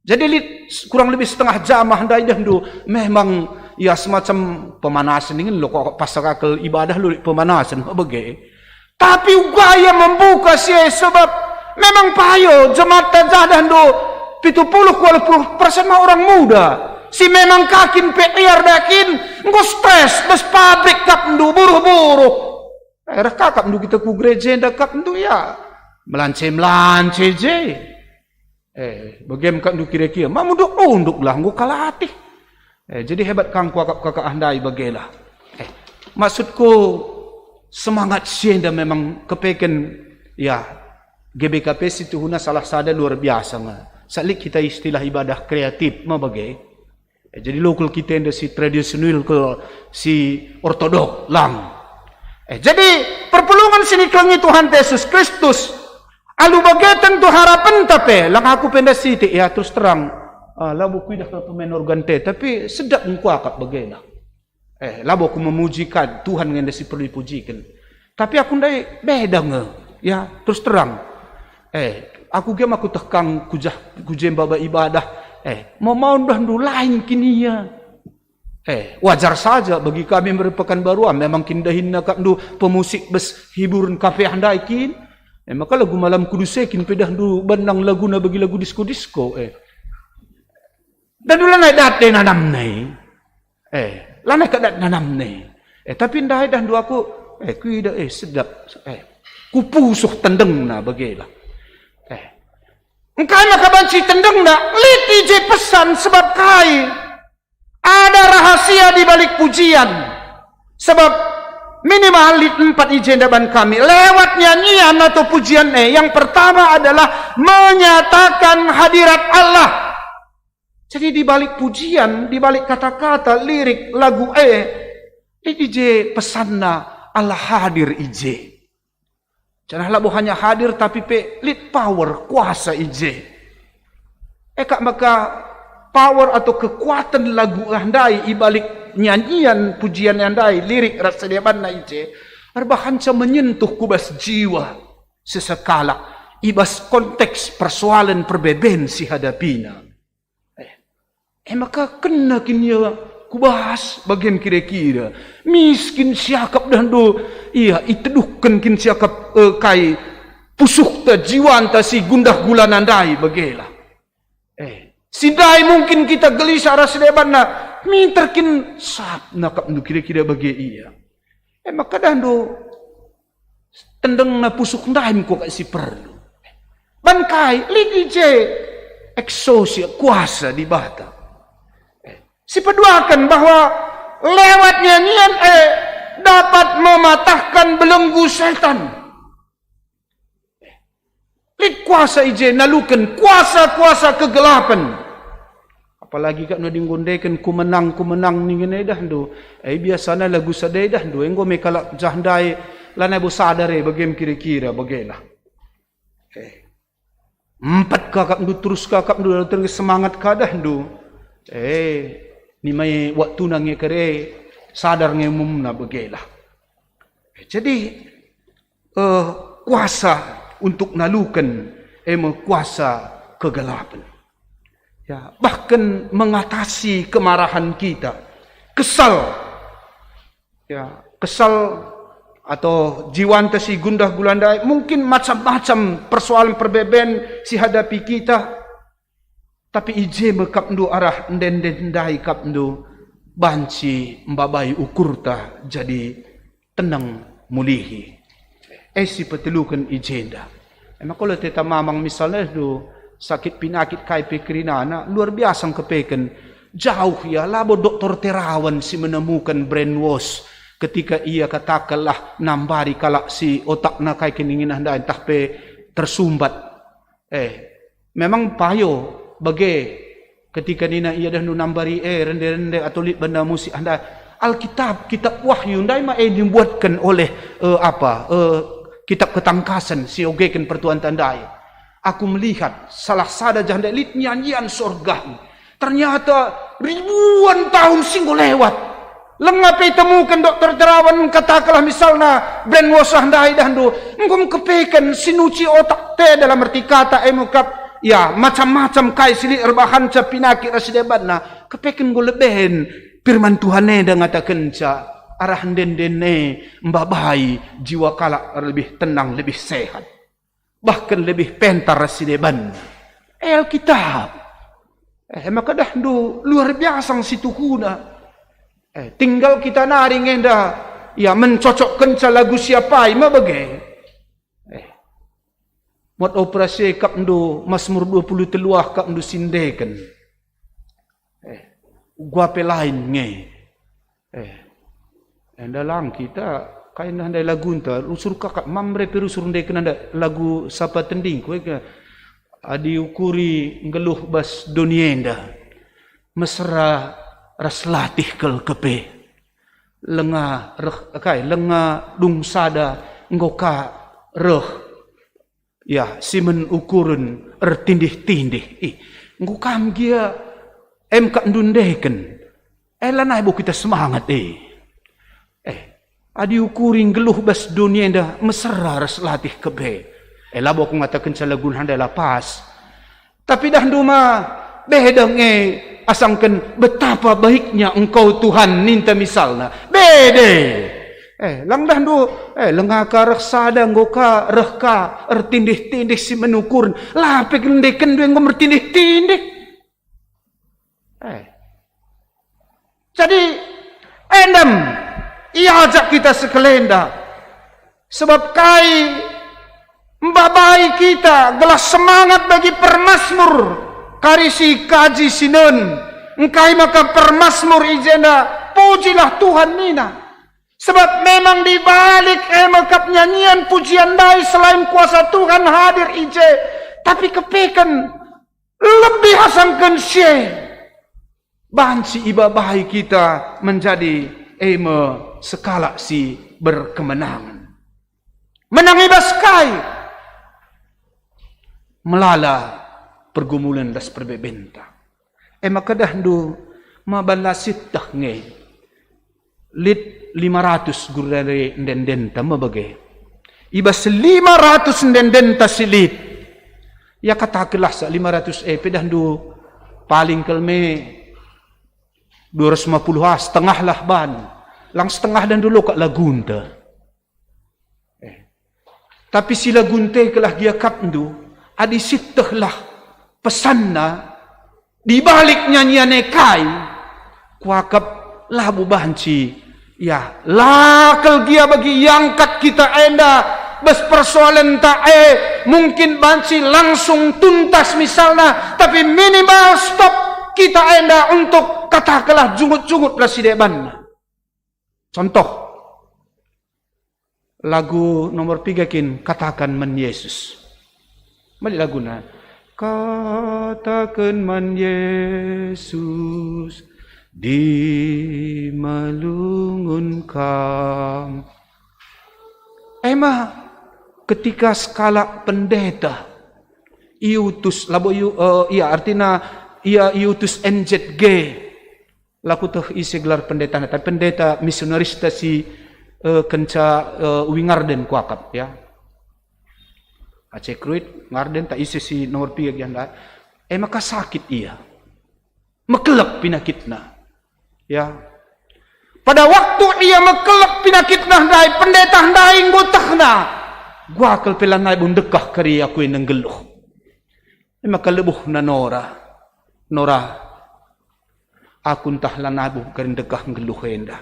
Jadi lit kurang lebih setengah jam ah ndai dah ndu, memang ya semacam pemanasan ingin lo, kok pas kakel ibadah lo pemanasan, bage. Tapi uga ia membuka si e sebab memang payo jemaat tajah dah ndu, pitu puluh waluh puluh persen mah orang muda. Si memang kakin pe liar dakin, enggo stres, bas pabrik kap ndu buruh-buruh. Eh, reh kakap ndu kita ku gereja enda kap ndu ya. Melance-melance je. Eh, bagem kap ndu kira-kira, ma munduk-unduk lah, enggo kalatih. Eh, jadi hebat kang kuakap kakak ah ndai bagelah. Eh, maksudku, semangat si enda memang kepeken, ya, G B K P situhuna salah sada luar biasa nge. Salik kita istilah ibadah kreatif, ma bage. Eh, jadi lo kal kita enda si tradisional kal si ortodok lang. Eh, jadi perpulungen si nikelengi Tuhan Yesus Kristus, alu bage tentu harapenta pe, lang aku pe enda sitik, ya, terus terang. Ah, labo kuidah kal pemain organ te, tapi sedap engkuakap bagena. Eh, labo aku memujikan Tuhan nge enda si perlu ipujiken. Tapi aku ndai beda nge, ya, terus terang. Eh, aku gem aku tekang kujah, kujemba ba ibadah. Eh, mau-mau dah ndu lain kin ia. Eh, wajar saja bagi kami mari Pekanbaru, ah, memang kin dahinna kap ndu pemusik bas hiburen kafe ah ndai kin. Eh, maka lagu Malam Kudus e kin pedah ndu benang laguna bagi lagu disko-disko, eh. Dan ndu lanai dat de nanamna e. Eh, lanai ka dat nanamna e. Eh, tapi ndai dah ndu aku, eh, kuidah, eh, sedap, eh, kupusuh tendengna bagelah. Eh, engkai maka banci tendengna, lit i je pesan sebab kai? Ada rahasia di balik pujian. Sebab minimal lit empat i jenda ban kami. Lewat nyanyian atau pujian e, yang pertama adalah menyatakan hadirat Allah. Jadi di balik pujian, di balik kata-kata, lirik, lagu e, lit i je pesanna Allah hadir i je. Janah labo hanya hadir, tapi pe lit power, kuasa i je. E kap maka power atau kekuatan lagu ah ndai i balik nyanyian pujian ah ndai, lirik ras sedebanna i je, erbahanca menyentuh ku bas jiwa sesekalak i bas konteks persoalen perbeben si hadapina. Eh, e maka kena kin ia kubahas bagen kira-kira. Miskin siakap dah ndo ia iteduhken kin siakap, eh, kai pusuhta jiwanta si gundah gulana ndai bagelah. Eh, si ndai mungkin kita gelisah ras debanna, minter kin sap nakap ndo kira-kira bage ia. E maka dah ndo tendengna pusuh ndai enggo kap si perlu. Ban kai, lit i je eksosia kuasa Dibata. Eh, sipeduaken bahwa lewat nyanyian e dapat mematahkan belenggu setan. Lit kuasa i je naluken kuasa-kuasa kegelapen. Apalagi kap nadi nggo ndeken kumenang, kumenang ningen e dah ndo. Eh, biasana lagu sada e dah ndo. Enggo me kalak jah ndai lanai bo sadar e bagem kira-kira bagelah. Eh. Empat kakap ndo terus kakap ndo lalu terus semangat ka dah ndo. Eh, nimai waktuna nge kere sadar nge umumna bagelah. Eh, jadi, eh, kuasa untuk naluken, e me kuasa kegelapen. Ya, bahkan mengatasi kemarahan kita, kesal. Ya, kesal atau jiwanta si gundah gulana ndai, mungkin macam-macam persoalan perbeben si hadapi kita. Tapi i je me kapndu arah ende-ende ndai kapndu banci mbabai ukurta jadi tenang mulihi. E si peteluken i jenda. E maka ola teta mamang misalndu sakit pinakit kai pe kerinana, luar biasa ngkepeken. Jauh ia, labo dokter Terawan si menemuken brainwash ketika ia katakenlah nambari kalak si otakna kai keninginan ndai ntah pe tersumbat. Eh, memang payo bage ketika nina ia dah nambari, eh, rende-rende atau lit benda musik enda. Alkitab, kitab Wahyu, ndai ma e dibuatken oleh, eh, apa, eh, kitab ketangkasen si ogeken pertuanta ndai. Aku melihat salah sada jahenda lit nyanyian sorga. Ternyata ribuan tahun si enggo lewat. Lenga pe itemuken dokter Terawan, katakenlah misalna brainwash ndai dahndu, enggo mekepeken si nuci otak te dalam erti kata e mekap, ya, macam-macam kai si lit erbahanca pinakit ras si debanna, kepeken enggo leben. Firman Tuhan enda ngatakenca, arah ende-enden e mbabai jiwa kalak lebih tenang, lebih sehat. Bahkan lebih pentar si deban. Eh, Alkitab. Eh, maka dahndu luar biasa si tuhuna. Eh, tinggal kita nari ngenda, ya, mencocokkenca lagu siapai ma bage. Eh, muat operasi kapndu Masmur dua puluh telu ah kapndu sindeken. Eh, gua pe lain nge. Eh, enda lang kita, kai nda ndai lagunta, rusur kakak, Mamre pe rusur ndai kena nda lagu Sapa Tendingku, eh, ke, adi ukuri nggeluh bas doni enda, mesera ras latih kal kepe. Lenga reh, kai, lenga dung sada enggo ka reh. Ya, si men ukuren ertindih-tindih. Ih, enggo kam gia em kak ndundeken. Eh, lanai bo kita semangat, eh. Eh, adi ukuri nggeluh bas doni enda mesera ras latih kebe. Eh, labo aku ngataken lagu nanda la pas. Tapi dahndu ma, beda nge asangken betapa baiknya Engkau Tuhan ninta misalna. Bede. Eh, lang dahndu, eh, lenga ka reh sada enggo ka reh ka ertindih-tindih si menukuren. La pe ngendeken ndu enggo mertindih-tindih. Eh. Jadi, endam iajak kita sekelenda. Sebab kai mbabai kita gelah semangat bagi permasmur kari si kaji si nen. Engkai maka permasmur i jenda, "Pujilah Tuhan," nina. Sebab memang di balik e mekap nyanyian pujian ndai selain kuasa Tuhan hadir i je, tapi kepeken lebih asangken si e. Banci ibabai kita menjadi e me sekalak si berkemenangan. Menang i bas kai? Melala pergumulen ras perbebenta. E maka dahndu ma banla sieteh nge. Lit lima ratus guru ende-endenta me bage. I bas lima ratus ende-endenta si lit. Ya katakenlah sa lima ratus e pe dahndu paling kal me dua ratus lima puluh ah, setengah lah ban. Lang setengah dahndu lokak lagunta. Eh. Tapi si lagunta kelah gia kapndu, adi sietehlah pesanna, di balik nyanyian e kai, kuakap labo banci, ya, la kal gia bagi iangkat kita enda, bas persoalenta e, mungkin banci langsung tuntas misalna, tapi minimal stop kita enda untuk katakenlah jungut-jungut ras si debanna. Contoh, lagu nomor piga kin, Katakan Man Yesus. Mari laguna. Katakan man Yesus, di melungun kam. Ema ketika sekalak pendeta iutus, labo iu-, eh, iya, artina ia iutus N Z G. La kueteh ise gelar pendetana, tapi pendeta misionarista si, eh, kenca, eh, Wingardens kuakap, ya. Aceh Kruid, Ngarden, tak ise si nomor piga gia ndai. E maka sakit ia. Mekelek pinakitna. Ya. Pada waktu ia mekelek pinakitna ndai, pendeta ndai enggo tehna. Gua kal pe lanai bo ndekah kari aku enda nggeluh. E maka lebuhna Nora. Nora, aku ntah lanai bo kari ndekah nggeluh enda.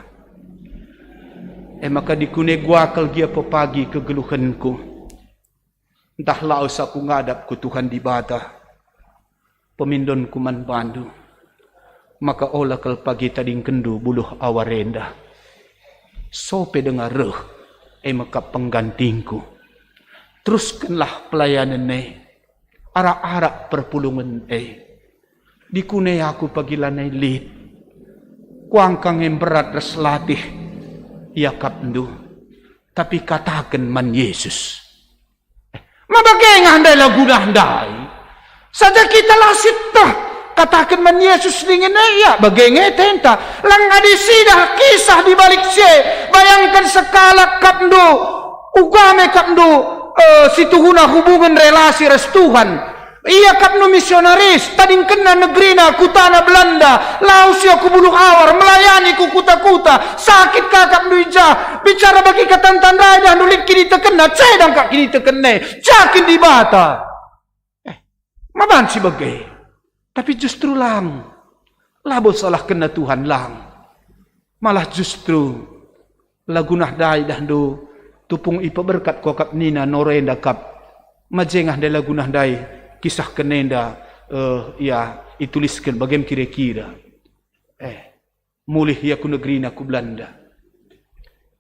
E maka dikune gua kal gia pepagi kegeluhenku. Ntah lawes aku ngadap ku Tuhan Dibata, pemindonku man bandu, maka ola kal pagi tadingkenndu buluh awar enda. So pe denga reh, e mekap penggantingku. Teruskenlah pelayanen e, arak-arak perpulungen e. Dikune aku pagi lanai lit. Kuangkang e mberat ras latih iakapndu, tapi kataken man Yesus. Ma bage nge ndai laguna ndai. Saja kita la sieteh kataken man Yesus dingen e ia bage nge tenta. Lang adi sidah kisah di balik si e, bayangken sekalak kapndu, uga me kapndu, eh, si tuhuna hubungen relasi ras Tuhan. Iakapndu misionaris, tadingkenna negerina, kutana Belanda, lawes ia ku buluh awar, melayani ku kuta-kuta, sakit ka akapndu i jah, bicara bagi kata ntah ndai idahndu lit kinitekenna, cedang kap kinitekenna e, ja kin Dibata. Eh, ma banci bage. Tapi justru lang. Labo salahkenna Tuhan lang. Malah justru laguna ndai idahndu tupung ipeberkat ku akap nina Nora enda kap. Ma je nge ndai laguna ndai kisahken enda, eh, ia itulisken bage me kira-kira. Eh, mulih ia ku negerina ku Belanda.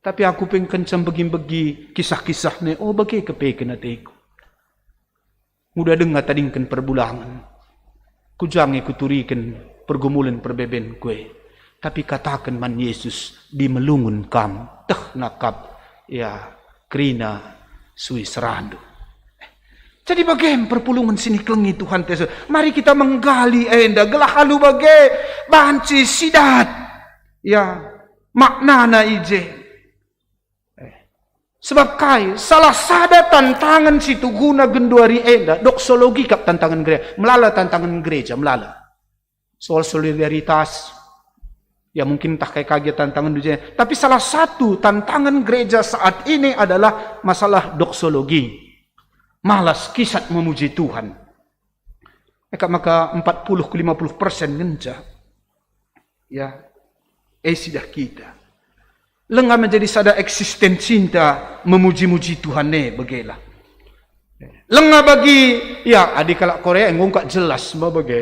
Tapi aku pe engkenca mbegi-mbegi kisah-kisahna e, oh, bage kepeken ateku. Nguda denga tadingken perbulangen. Ku ja nge kuturiken pergumulen perbebenku e. Tapi kataken man Yesus, dimelungun kam, tehna kap, ya, kerina sue serandu. Jadi bage me perpulungen si nikelengi Tuhan Jesus. Mari kita menggali enda, gelah alu bage banci sidat. Ya, maknana i je. Eh. Sebab kai? Salah sada tantangen si tuhuna genduari enda, doksologi kap tantangen gereja. Melala tantangen gereja, melala. Soal solidaritas, ya mungkin ntah kai ka gia tantangen dujena. Tapi salah satu tantangen gereja saat ini adalah masalah doksologi. Malas kisat memuji Tuhan. Eka maka empat puluh ke lima puluh persen ngenca. Ya, e sidah kita. Langa menjadi sada eksistensinta memuji-muji Tuhan e, begelah. Langa bagi, ya, adi kalak Korea enggo engkak jelas me bage.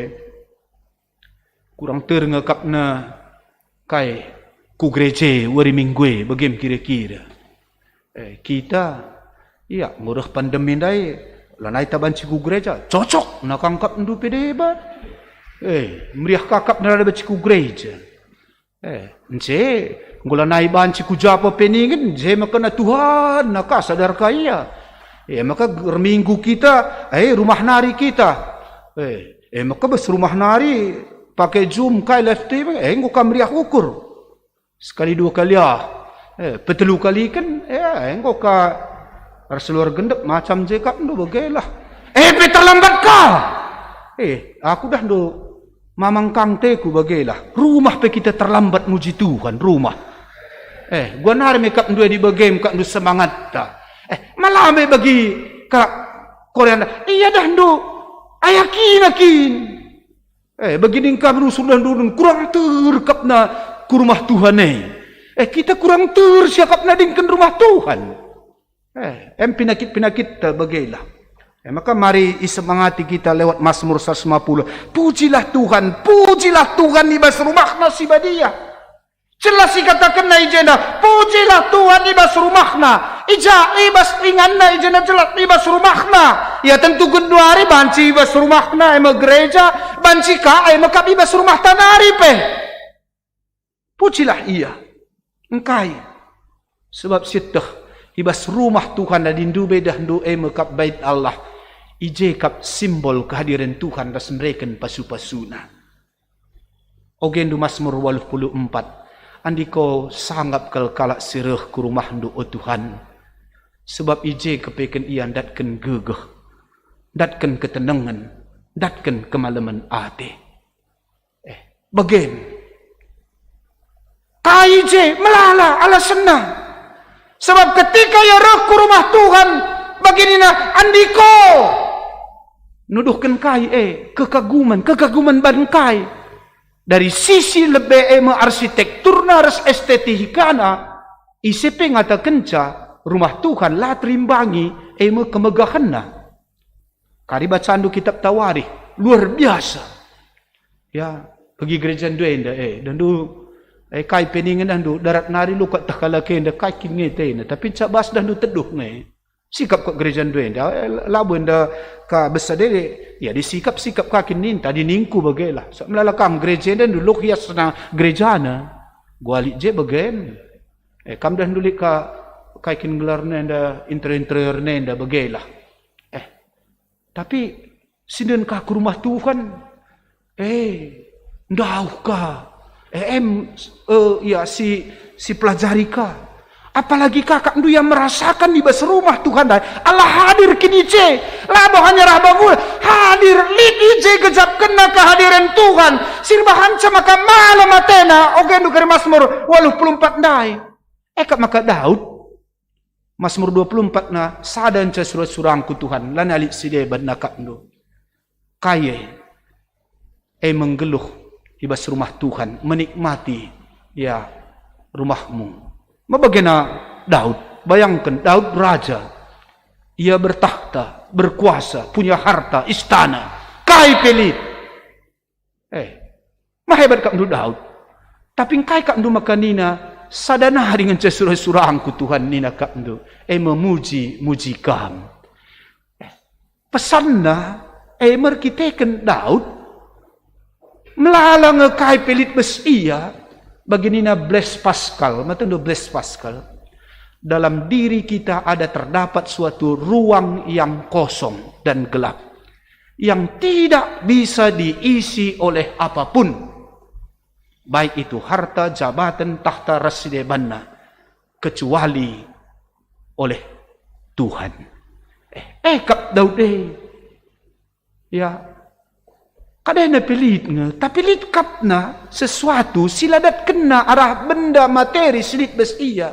Kurang ter nge akapna kai ku gereja wari Minggu e, bage me kira-kira. Eh, kita, ya, enggo reh pandemi ndai, lanai ta banci ku gereja, cocok nakangkapndu pe deba. Eh, meriah ka akapna rada banci ku gereja. Eh, nce, enggo lanai banci ku japa pe ningen, nce maka na Tuhan, naka sadar ka ia. Eh, maka erminggu kita, eh, rumah nari kita. Eh, eh, maka bas rumah nari, pakai Zoom kai live streaming, eh, enggo ka meriah ukur. Sekali dua kali ah. Eh, petelu kaliken, eh, enggo ka erseluar gendek macam je akapndu begelah. Eh, pe terlambat ka. Eh, aku dah ndo mamangkang teku begelah. Rumah pe kita terlambat muji Tuhan, rumah. Eh, gua nari me akapndu adi bage me akapndu semangatta. Eh, malame bagi ka Korea. Iya dah ndo. Ayakina kin. Eh, bagi ningkam rusur dan dudun, kurang ter akapna ku rumah Tuhan e. Eh, kita kurang ter siakapna dingken rumah Tuhan. Eh, em pinakit-pinakit ta begelah. Eh, maka mari isemangati kita lewat Mazmur seratus lima puluh. Pujilah Tuhan, pujilah Tuhan i bas rumahna si badia. Jelas ikatakenna i jenda, "Pujilah Tuhan i bas rumahna." I ja, i bas inganna i jenda jelas i bas rumahna. Ia tentu genduari banci i bas rumahna, e me gereja, banci ka, e me kap i bas rumahta nari pe. Pujilah Ia. Engkai? Sebab sieteh i bas rumah Tuhan adi ndube idahndu e me kap Bait Allah, i je kap simbol kehadiren Tuhan ras mereken pasu-pasuNa. Ogendu Masmur waluh puluh empat, "Andiko sangap kal kalak si reh ku rumahndu, o Tuhan, sebab i je kepeken ia ndatken gegeh." ndatken ketenengen, ndatken kemalemen ate. Eh, bage. Kai je melala alasenna. Sebab ketika ia reh ku rumah Tuhan, bage nina, "Andiko." Nuduhken kai, eh, kekaguman, kekaguman ban kai? Dari sisi lebe, e me arsitekturna ras estetikana, ise pe ngatakenca rumah Tuhan la terimbangi, e me kemegahenna. Kari bacandu kitab Tawarikh, luar biasa. Ya, bagi gereja ndu enda, eh, dahndu, eh, kai pe ningen dahndu, darat nari lukak tah kalak enda, kai kin nge tena, tapi ncak bas dahndu teduh nge. Sikap kak gereja ndu enda, eh, labo enda ka besa dede, ya disikap-sikap ka kin ninta, adi ningku bagelah. Sa melala kam gereja enda ndu lok hiasna gerejana, guali je bagen. Eh, kam dahndu lit ka kai kin gelarna enda, interior-interiorna enda bagelah. Eh, tapi sinden ka ku rumah Tuhan, eh, ndauh ka. Eh, em, eh, ya, si, si pelajari ka. Apalagi kakakndu yang merasakan i bas rumah Tuhan ndai. Allah hadir kin i je. Labo hanya rah bangun, hadir lit i je gejapkenna kehadiran Tuhan. Si erbahanca maka malem atena, ogendu kari Masmur waluh puluh empat ndai. E kap maka Daud, Masmur dua puluh empat na, sada nca sura-surangku Tuhan, lanai lit si deban akapndu. Kai e? E me nggeluh i bas rumah Tuhan, menikmati, ya, rumahmu. Mebagena Daud, bayangken Daud raja. Ia bertakhta, berkuasa, punya harta, istana. Kai pe lit? Eh, mehebat kapndu Daud. Tapi engkai kapndu maka nina, "Sada nari ngenca sura-surangku Tuhan," nina kapndu, e memuji-muji Kam. Eh, pesanna, e merkiteken Daud, melala nge kai pe lit bas ia, bagi nina Blaise Pascal, matendu Blaise Pascal, dalam diri kita ada terdapat suatu ruang yang kosong dan gelap. Yang tidak bisa diisi oleh apapun, baik itu harta, jabatan, tahta, ras si debanna, kecuali oleh Tuhan. Eh, eh, kap Daud e. Ya, kadena pe lit nge, tapi lit kapna sesuatu si ladatkenna arah benda materi si lit bas ia.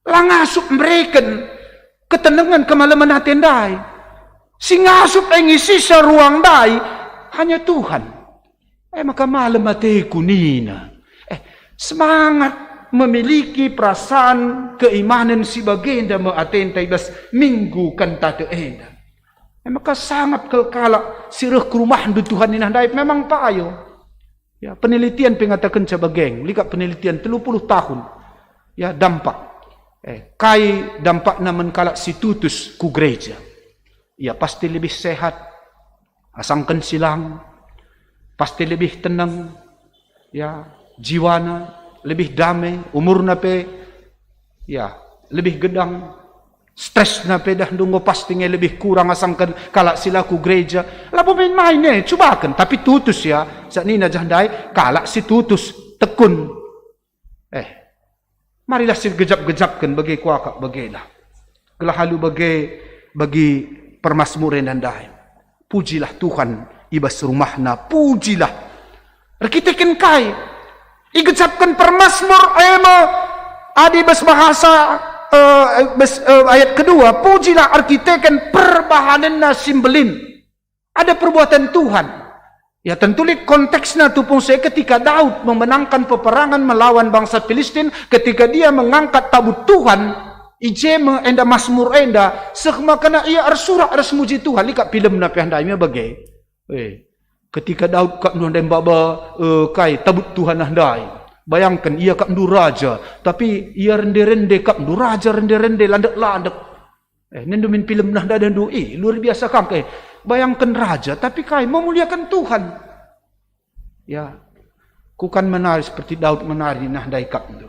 La ngasup mereken ketenengen kemalemen ate ndai. Si ngasup e ngisisa ruang ndai hanya Tuhan. E maka malem ateku nina. Eh, semangat memiliki perasaan keimanan si bagenda me atenta i bas minggu kentate enda. E maka sangap kal kalak si reh ku rumahndu Tuhan nina ndai memang payo. Ya, penelitian pe ngatakenca bageng, lit kap penelitian telu puluh tahun. Ya, dampak. Eh, kai dampakna man kalak si tutus ku gereja? Ya, pasti lebih sehat, asangken silang, pasti lebih tenang, ya, jiwana lebih dame, umurna pe, ya, lebih gedang, stresna pe dah ndunggo pasti nge lebih kurang asangken kalak si la ku gereja. Labo main-main e, cubaken, tapi tutus ya, sak nina jah ndai, kalak si tutus, tekun. Eh, marilah si gejap-gejapken bage kuakap bagelah. Gelah alu bage bagi permasmur enda ndai. Pujilah Tuhan i bas rumahna, pujilah. Erkiteken kai? Igejapken permasmur e me adi bas bahasa, eh, bas, eh, ayat kedua, pujilah erkiteken perbahanenna si mbelin. Ada perbuatan Tuhan. Ya, tentu lit konteksna tupung si e ketika Daud memenangkan peperangan melawan bangsa Filistin, ketika dia mengangkat tabut Tuhan, i je me enda masmur enda, seh makana ia ersurak ras muji Tuhan, lit kap pilemna pe ndai me bage. Eh, ketika Daud kap ndai maba, eh, kai, tabut Tuhan ndai. Bayangken, ia kap ndu raja, tapi ia rende-rende kap ndu raja, rende-rende, landek-landek. Eh, nindu min pilemna ndai ndu, ih, luar biasa kam, eh. Bayangken raja, tapi kai, memuliakan Tuhan. Ya, kukan menari seperti Daud menari, nah, ndai kap ndu.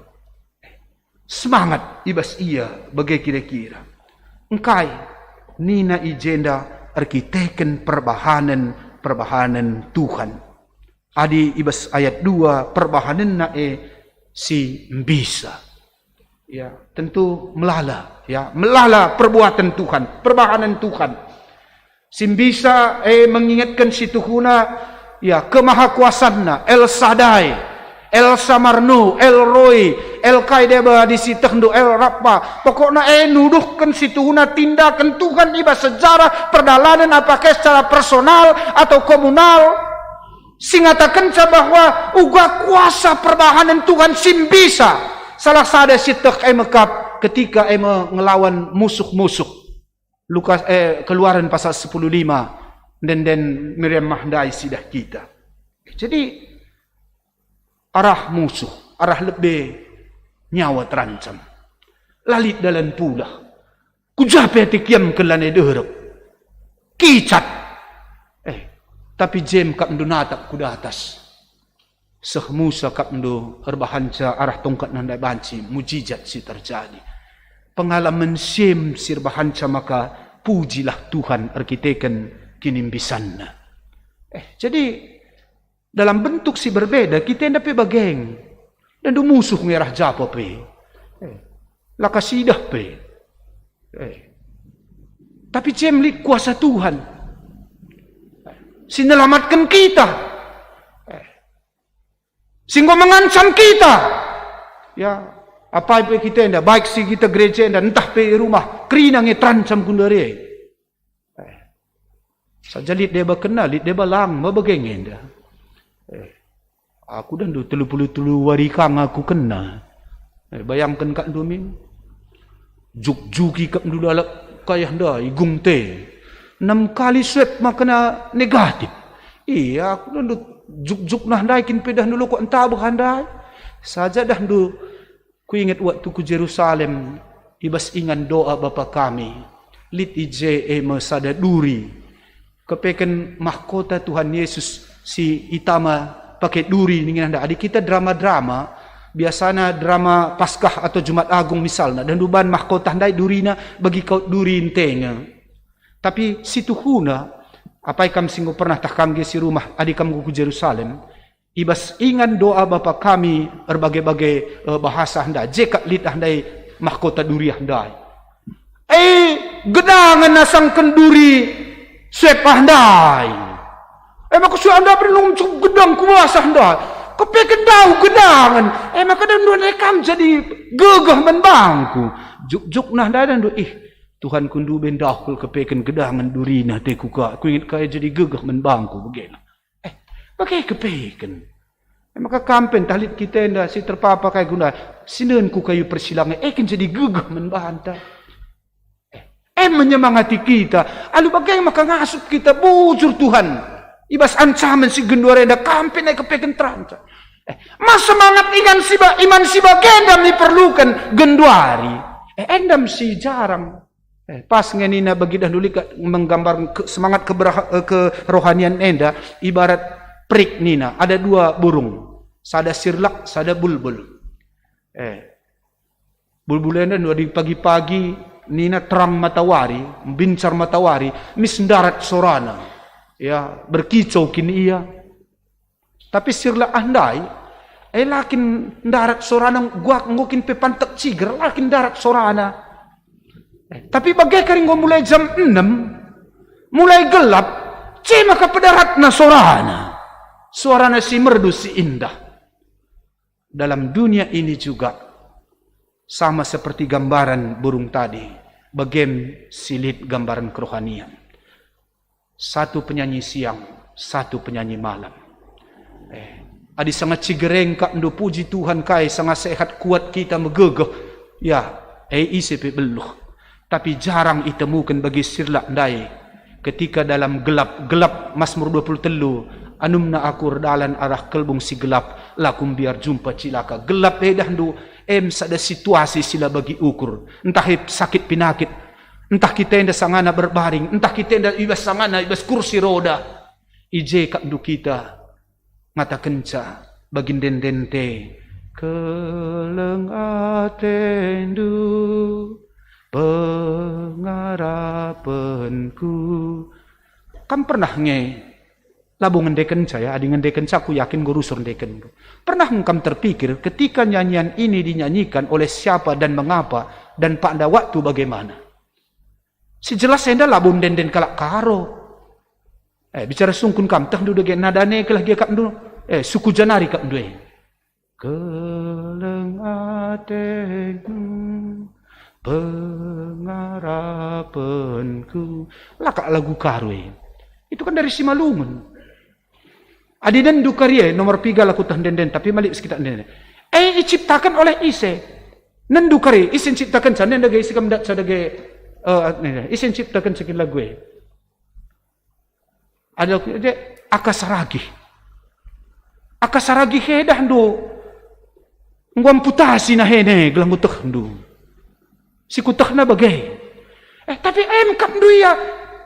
Semangat i bas ia bage kira-kira. Engkai nina i jenda erkiteken perbahanen-perbahanen Tuhan. Adi i bas ayat dua, perbahanenna e si mbisa. Ya, tentu melala, ya, melala perbuatan Tuhan, perbahanen Tuhan. Si mbisa e mengingetken situhuna, ya, kemahakuasanNa, El Shaddai, El Samarno, El Roi, El kai deba adi sietehndu, El Rapha. Pokokna e nuduhken situhuna tindaken Tuhan i bas sejarah perdalanen, apakah secara personal atau komunal, si ngatakenca bahwa uga kuasa perbahanen Tuhan si mbisa. Salah sada sieteh e me kap ketika e me ngelawan musuh-musuh. Lukas, eh, Keluaran pasal sepuluh lima, enden-enden Miriam mah ndai sidah kita. Jadi, arah musuh, arah lebe nyawa terancam. La lit dalan pulah. Ku ja pe ate kiamken lanai derek. Kicat. Eh, tapi jem kap ndu natap ku datas. Seh Musa kap ndu erbahanca arah tongkatna ndai banci mujijat si terjadi. Pengalamen sim si erbahanca maka pujilah Tuhan erkiteken kinimbisanNa. Eh, jadi dalam bentuk si berbeda, kita enda pe bageng. Dan ndu musuh nge arah japa pe. Eh, la kasidah pe. Eh. Tapi jem lit kuasa Tuhan si nelamatken kita. Eh. Si enggo mengancam kita. Ya, apai pe kita enda, baik si kita gereja enda, ntah pe i rumah, kerina nge terancam gundari e. Eh. Saja lit deba kena, lit deba lang, mebegeng enda. Eh. Aku dah ndu telu puluh telu wari kang aku kena. Eh, bayangken kak ndu min. Juk-juki kap ndu lalap kayah ndai, igung te. Enam kali swab ma kena negatif. Iya, aku dah ndu juk-juk nah ndai kin pe dah ndu lokok ntabeh ndai. Saja dah ndu kuinget waktu ku Jerusalem, i bas ingan doa Bapa kami. Lit i je e me sada duri. Kepeken mahkota Tuhan Yesus si itama pake duri ningin enda. Adi kita drama-drama, biasana drama Paskah atau Jumat Agung misalna, dan duban mahkota ndai durina bagi kau duri ntenge. Tapi situhuna, apai kam si enggo pernah tah kam ge si rumah, adi kam enggo ku Jerusalem, i bas ingan doa Bapa kami erbage-bage, eh, bahasa enda, je kap lit ah ndai mahkota duri ah ndai. Eh, gedangen asangken duri swab ah ndai. Eh, maka swab ah ndai bernunjuk gedang kuasa ndai. Kepeken dau gedangen. Eh, maka dan dua kam jadi gegeh man bangku. Juk-juk nah ndai dan dua, ih, Tuhan ku ndube ndauh kal kepeken gedangen durina te kuka. Kuinget kai jadi gegeh man bangku begena. Eh, bage kepeken. E maka kam pe ntah lit kita enda si terpapar kai guna sinen ku kayu persilangen, e kin jadi gegeh man banta. Eh, e menyemangati kita. Alu bage maka ngasup kita bujur Tuhan. I bas ancaman si genduari enda kam pe nai kepeken terancam. Eh, mas semangat iman si ba-, iman si bagenda mi perluken genduari. Eh, endam si jarang. Eh, pas nge nina bagi dah ndu lit kak menggambar ke-, semangat keberaha-, eh, kerohanian enda ibarat perik nina, ada dua burung, sada sirlak, sada bulbul. Eh, bulbul enda ndu adi pagi-pagi nina terang matawari, mbincar matawari, mis ndarat sorana. Ya, berkicau kin ia. Tapi sirlak ah ndai, eh, la kin ndarat sorana, guak enggo kin pe pantek ciger, la kin ndarat sorana. Eh, tapi bage kari enggo mulai jam enem, mulai gelap, je maka pedaratna sorana. Suarana si merdu si indah. Dalam dunia ini juga sama seperti gambaran burung tadi, bagem si lit gambaran kerohanian. Satu penyanyi siang, satu penyanyi malam. Eh, adi sanga cigereng kap ndu puji Tuhan kai, sanga sehat kuat kita megegeh, ya, e ise pe beluh. Tapi jarang itemuken bagi sirlak ndai. Ketika dalam gelap, gelap Mazmur dua puluh telu, anumna aku erdalan arah kelbung si gelap, la kumbiar jumpa cilaka. Gelap edah ndu, em sada situasi si la bagi ukur. Ntah e sakit pinakit, ntah kita enda sangana berbaring, ntah kita enda i bas sangana i bas kursi roda. I je kap ndu kita ngatakenca bagi ende-enden te, "Keleng atendu, pengarapenku." Kam pernah nge labo ngendekenca, ya? Adi ngendekenca, aku yakin enggo rusur ndekenndu. Pernah engkam terpikir ketika nyanyian ini dinyanyikan oleh siapa dan mengapa dan pada waktu bagaimana? Si jelas enda labo ende-enden kalak Karo. Eh, bicara sungkun kam, tehndu dage nadane kelah gia kapndu, eh, suku janari kapndu e. Keleng atendu, pengarapenku. Laka lagu Karo e. Itu kan dari Simalungun. Adi nendu kari e, nomor piga la kuteh ende-enden, tapi malik sekitak ende-enden. Eh, iciptaken oleh ise? Nendu kari, ise nciptakenca, enda dage ise kam ndatca dage, eh, ise nciptakenca kin lagu e? Ada ku je, Aka Saragih. Aka Saragih e dahndu enggo amputasi nahene gelah ngutehndu. Si kutehna bage. Eh, tapi em kapndu ia,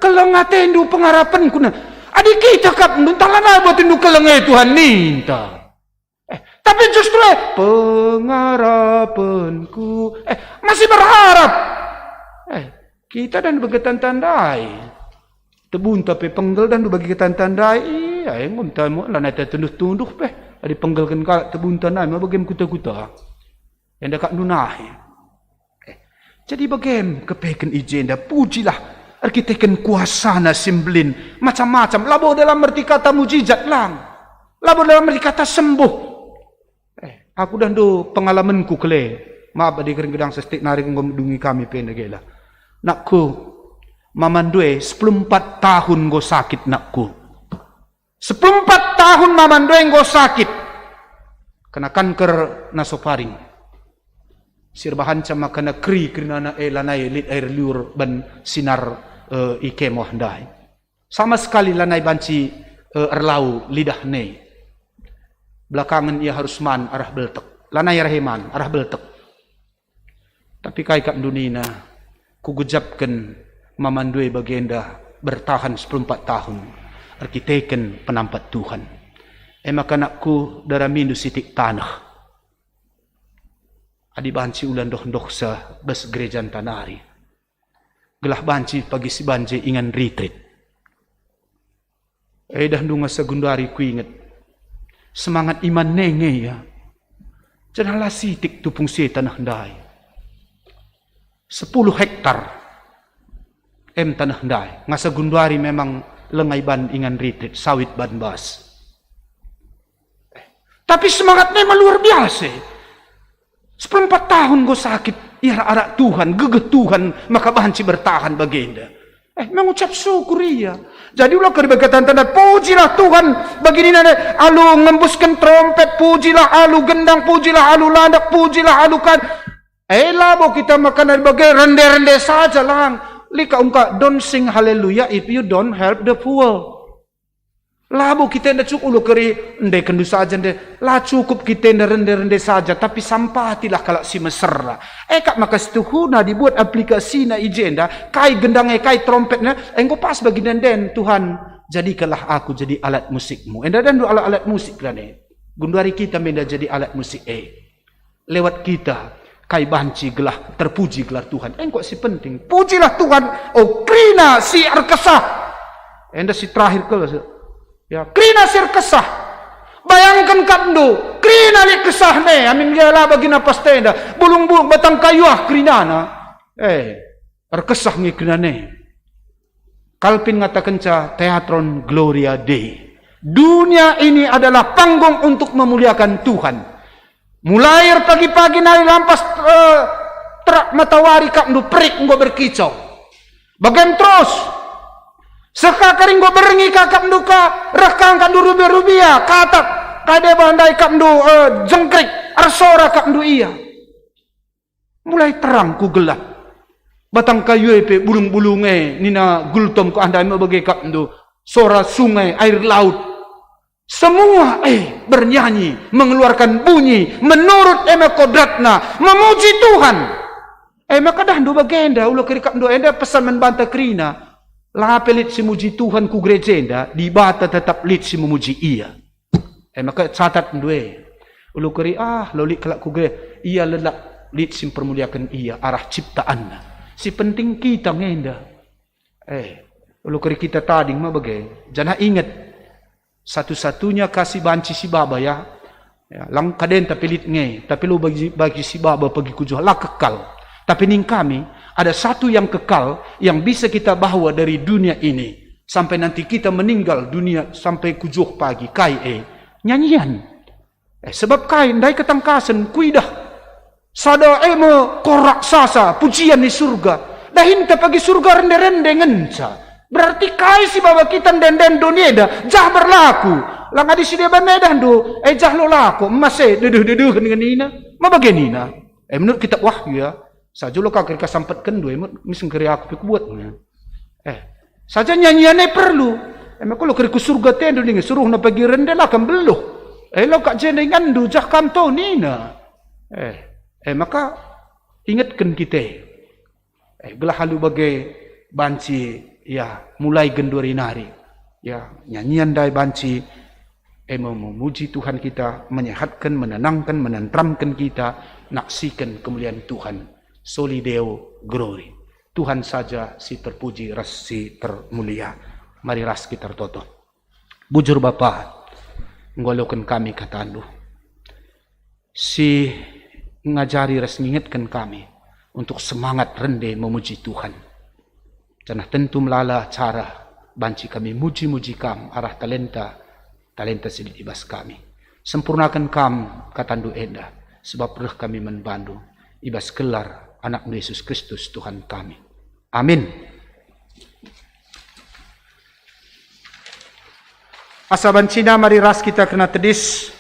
keleng atendu, pengarapenku na. Adi kita kapndu, ntah lanai buatndu keleng e Tuhan ninta. Eh, tapi justru, eh, pengarapenku, eh, masih berharap. Eh, kita dahndu bage tanda-tandai. Tebunta pe penggel dahndu bage tanda-tandai. Ia, enggo mta mo, lanai ta tunduh-tunduh pe. Adi penggelken kalak tebunta nai, ma bage mekuta-kuta. Enda kapndu nai. Eh, jadi bagem kepeken i jenda, pujilah erkiteken kuasana si mbelin, macam-macam, labo dalam erti kata mujizat lang, labo dalam erti kata sembuh. Eh, aku dahndu pengalamenku kele, maaf adi kering gedang sestik nari enggo medungi kami pe ndagela. Nakku, mamandu e sepuluh empat tahun enggo sakit nakku. Sepuluh empat tahun mamandu e enggo sakit. Kena kanker nasofaring. Si erbahanca maka na keri kerinana e lanai lit air liur ban sinar, eh, i kemah ndai. Sama sekali lanai banci, eh, erlau lidah ne. Belakangen ia harus man arah beltek. Lanai arah e man, arah beltek. Tapi kai kap ndunina, kugejapken mamandu e bagenda bertahan sepuluh empat tahun erkiteken penampat Tuhan. E maka nakku, daramindu sitik taneh. Adi banci ula ndoh-ndohsa bas gerejanta nari. Gelah banci pagi si bage ingan retreat. Eh, dahndu ngasa genduari kuinget. Semangat iman ne nge, ya. Janah la sitik tupung si e taneh ndai. Sepuluh hektar em taneh ndai. Ngasa genduari memang lengai ban ingan retreat, sawit ban bas. Eh, tapi semangat ne me luar biasa. Sepuluh empat tahun enggo sakit, iarak-arak Tuhan, gegeh Tuhan, maka banci bertahan bagenda. Eh, mengucap syukur ia. Jadi ula kari bage tanda-tanda, pujilah Tuhan, bagi nina ne, alu ngembusken trompet, pujilah alu gendang, pujilah alu landak, pujilah alu kan. Eh, labo kita maka nari bage rende-rende saja lang. Lika ungka, don't sing haleluya if you don't help the poor. Labo kita enda cukup ulu keri, endekenndu saja nde. La cukup kita enda rende-rende saja, tapi sampatilah kalak si mesera. E kap maka situhuna dibuat aplikasina i jenda, kai gendang e, kai trompetna, enggo pas bagi nenden, Tuhan, jadikanlah aku jadi alat musikmu. Enda dahndu alat-alat musik kerana e. Genduari kita me enda jadi alat musik e. Lewat kita, kai banci gelah terpuji gelar Tuhan. Engkok si penting, pujilah Tuhan, o kerina si erkesah. Enda si terakhir kal, ya, kerina si erkesah. Bayangken kapndu, kerina lit kesahna, amin gia la bagi napas tenda, bulung-bulung batang kayu ah kerinana. Eh, erkesah nge kerinana. Calvin ngatakenca teatron Gloria Dei. Dunia ini adalah panggung untuk memuliakan Tuhan. Mulai erpagi-pagi nari lampas, eh, terak matawari kapndu perik enggo berkicau. Bagem terus. Seh ka kari enggo berngi ka kapndu ka, reh ka angkapndu rubia-rubia, katak, kai deba ndai kapndu, eh, jengkrik, ersora kapndu ia. Mulai terang ku gelah. Batang kayu e pe bulung-bulung e, nina gultom ku andai me bage kapndu. Sora sungai, air laut. Semua, eh, bernyanyi, mengeluarkan bunyi, menurut e me kodratna, memuji Tuhan. E maka dahndu bagenda, ula keri kapndu enda pesan man banta kerina. La pe lit si muji Tuhan ku gereja enda, Dibata tetap lit si memuji ia. E maka catat ndue. Ulu keri, ah, lolik kalak ku ge, ia lelak lit si mpermuliaken ia arah ciptaanna. Si penting kita ngenda. Eh, ulu keri kita tading ma bage. Janah inget, satu-satunya kasih banci si baba ya. Ya, lang kaden tapi lit nge, tapi lo bagi, bagi si baba pagi kujuh la kekal. Tapi ning kami, ada satu yang kekal yang bisa kita bawa dari dunia ini. Sampai nanti kita meninggal dunia sampai kujuh pagi, kai e? Nyanyian. Eh, sebab kai? Ndai ketangkasen kuidah sada e me kor raksasa, pujian i surga. Dahinta pagi surga rende-rende ngenca. Berarti kai si baba kita ende-enden doni enda? Jah berlaku. Lang adi si deba medahndu, eh, jah lo lako, emas e dedeh-dedehen ngenina. Ma bage nina? Eh, menurut kitab Wahyu ya, saja lo ka kerika sampetken dua, emut mis ngkeri aku pe kubuat nge. Eh, saja nyanyian e perlu. Eh, maka lo keri ku surga tendu ninge suruhna pagi rende la kam beluh. Eh, lo kak jenda inganndu jah kam to nina. Eh, eh, maka ingetken kita. Eh, gelah alu bage banci, ya, mulai genduari nari. Ya, nyanyian ndai banci, eh, mem-, memuji Tuhan kita, menyehatken, menenangken, menenteramken kita, naksiken kemulian Tuhan. Soli Deo Glory. Tuhan saja si terpuji ras si termulia. Mari ras kita ertoto. Bujur Bapa, enggo aloken kami katandu, si ngajari ras ngingetken kami untuk semangat rende memuji Tuhan. Janah tentu melala cara banci kami muji-muji Kam arah talenta, talenta si lit i bas kami. Sempurnaken Kam katandu enda, sebab reh kami man bandu, i bas gelar AnakNdu Yesus Kristus Tuhan kami. Amin. Asa bancina mari ras kita kerina tedis.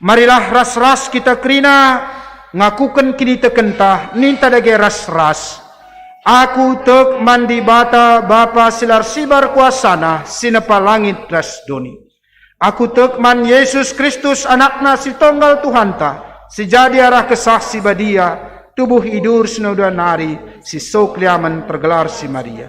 Marilah ras-ras kita kerina ngakuken kinitekenta, ninta dage ras-ras. Aku tek man Dibata Bapa si la ersibar kuasana, si nepa langit ras doni. Aku tek man Yesus Kristus, AnakNa si Tonggal Tuhanta, si jadi arah Kesah Si Badia, tubuh idur si noda nari, si so keliamen tergelar si Maria.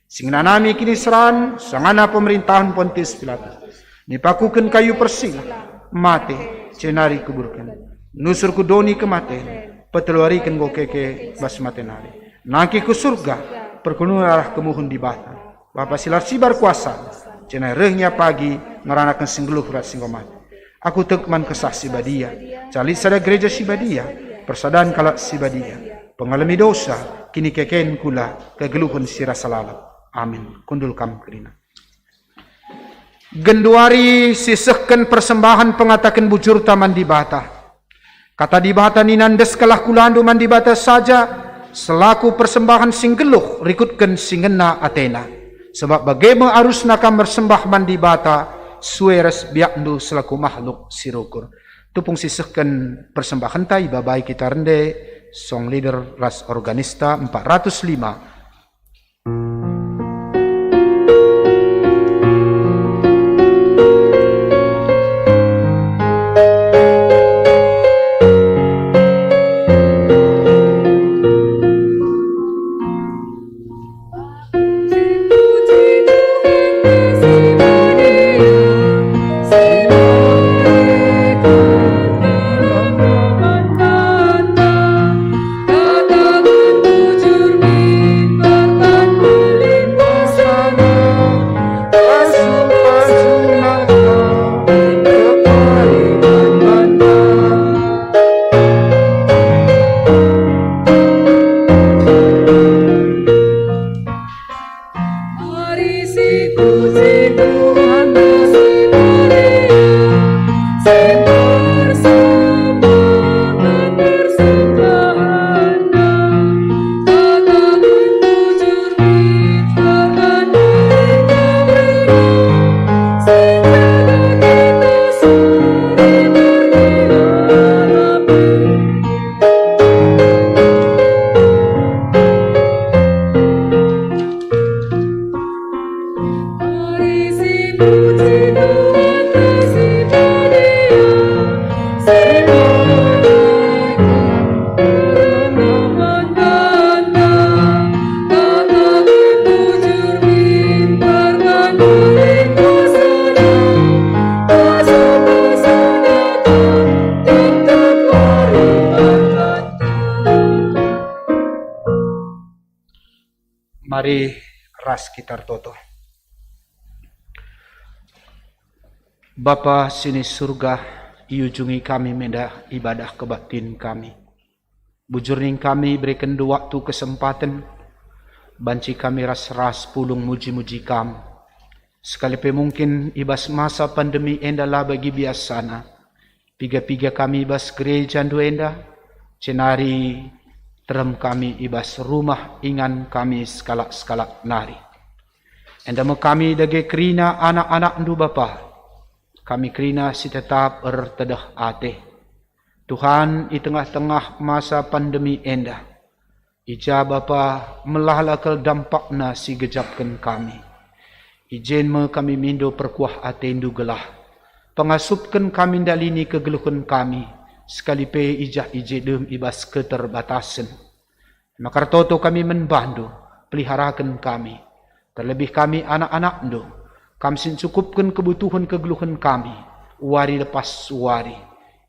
Si ngenanami kiniseran, sangana pemerintahen Pontius Pilatus. Nipakuken kayu persilang, mate, jenari kuburken. Nusur ku doni kematen, peteluariken enggo keke bas mate nari. Nangkih ku surga, perkelungen arah kemuhen Dibata. Bapa si la ersibar kuasa, jenari reh nge ia pagi ngeranaken si nggeluh ras si enggo mate. Aku tek man Kesah Si Badia, cali sada gereja si badia, persadan kalak si badia, pengalemi dosa, kinikeken kula, kegeluhen si rasa lalap. Amin. Kundul kam kerina. Genduari sisehken persembahen pengataken bujurta man Dibata. Kata Dibata nina, "Endeskenlah kulandu man Dibata saja, selaku persembahen si nggeluh rikutken si ngena atena. Sebab bage me arusna kam mersembah man Dibata, sue ras biakndu selaku makhluk si rukur." Tupung sisehken persembahenta ibabai kita rende, song leader ras organista empat ratus lima. Mari ras kita ertoto. Bapa sini Surga, iujungi kami menda ibadah kebaktin kami. Bujur ning kami iberekenndu waktu kesempaten, banci kami ras-ras pulung muji-muji Kam, Sekali pe mungkin i bas masa pandemi enda la bagi biasana, piga-piga kami i bas gerejandu enda, jenari terem kami i bas rumah ingan kami sekalak-sekalak nari. Enda me kami dage kerina anak-anakndu Bapa, kami kerina si tetap ertedeh ate. Tuhan, i tengah-tengah masa pandemi enda, i ja Bapa melala kal dampakna si gejapken kami. I je me kami mindo perkuah atendu gelah pengasupken kami ndalini kegeluhen kami, sekali pe i jah i je dem i bas keterbatasen. Maka ertoto kami man bandu, peliharaken kami, terlebih kami anak-anakndu. Kam si ncukupken kebutuhen kegeluhen kami, wari lepas wari.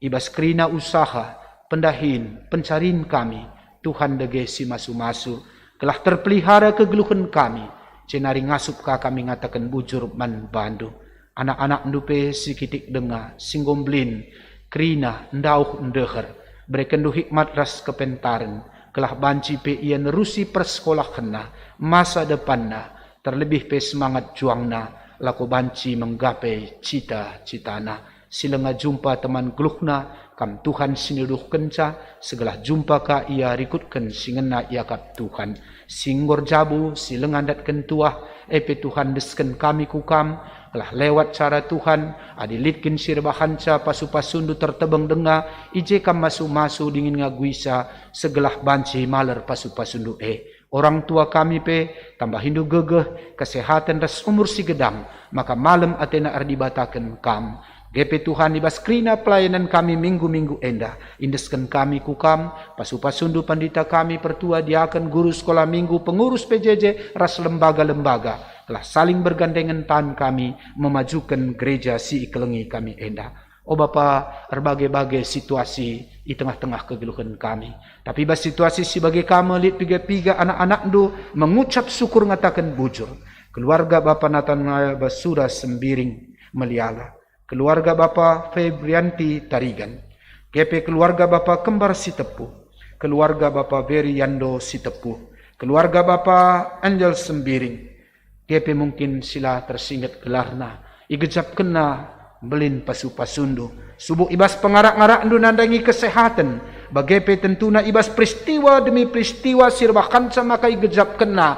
I bas kerina usaha, pendahin, pencarin kami, Tuhan dage si masu-masu, gelah terpelihara kegeluhen kami, jenari ngasup ka kami ngataken bujur man bandu. Anak-anakndu pe si kitik denga, si enggo mbelin, kerina, ndauh, ndeher, berekenndu hikmat ras kepentaren, gelah banci pe ia nerusi persekolahenna, masa depanna, terlebih pe semangat juangna, lako banci menggapai cita-citana. Si langa jumpa teman geluhna, kam Tuhan si nuduhkenca, segelah jumpa ka ia rikutken si ngena iakap Tuhan. Si enggo erjabu, si langa ndatken tuah, e pe Tuhan endesken kami ku kam, gelah lewat cara Tuhan, adi lit kin si erbahanca pasu-pasundu tertebeng denga, i je kam masu-masu dingen ngaguisa, segelah banci maler pasu-pasundu e. Orang tua kami pe, tambahindu gegeh, kesehaten ras umur si gedang, maka malem atena erdibataken kam. Gepe Tuhan, i bas kerina pelayanan kami minggu-minggu enda, indesken kami ku kam, pasu-pasundu pandita kami, pertua, diaken, guru sekolah minggu, pengurus P J J, ras lembaga-lembaga, telah saling bergandengen tan kami memajuken gereja si ikelengi kami enda. O Bapa, erbage-bage situasi i tengah-tengah kegeluhen kami. Tapi bas situasi si bage ka me lit piga-piga anak-anakndu mengucap syukur ngataken bujur. Keluarga Bapa Natanael Basura Sembiring Meliala. Keluarga Bapa Febrianti Tarigan. Gepe keluarga Bapa Kembar Sitepu. Keluarga Bapa Beri Yando Sitepu. Keluarga Bapa Angel Sembiring. Gepe mungkin si la tersinget gelarna, igejapkenna mbelin pasu-pasundu. Subuk i bas pengarak-ngarakndu nandangi kesehaten, bage pe tentuna i bas peristiwa demi peristiwa si erbahanca maka igejapkenna.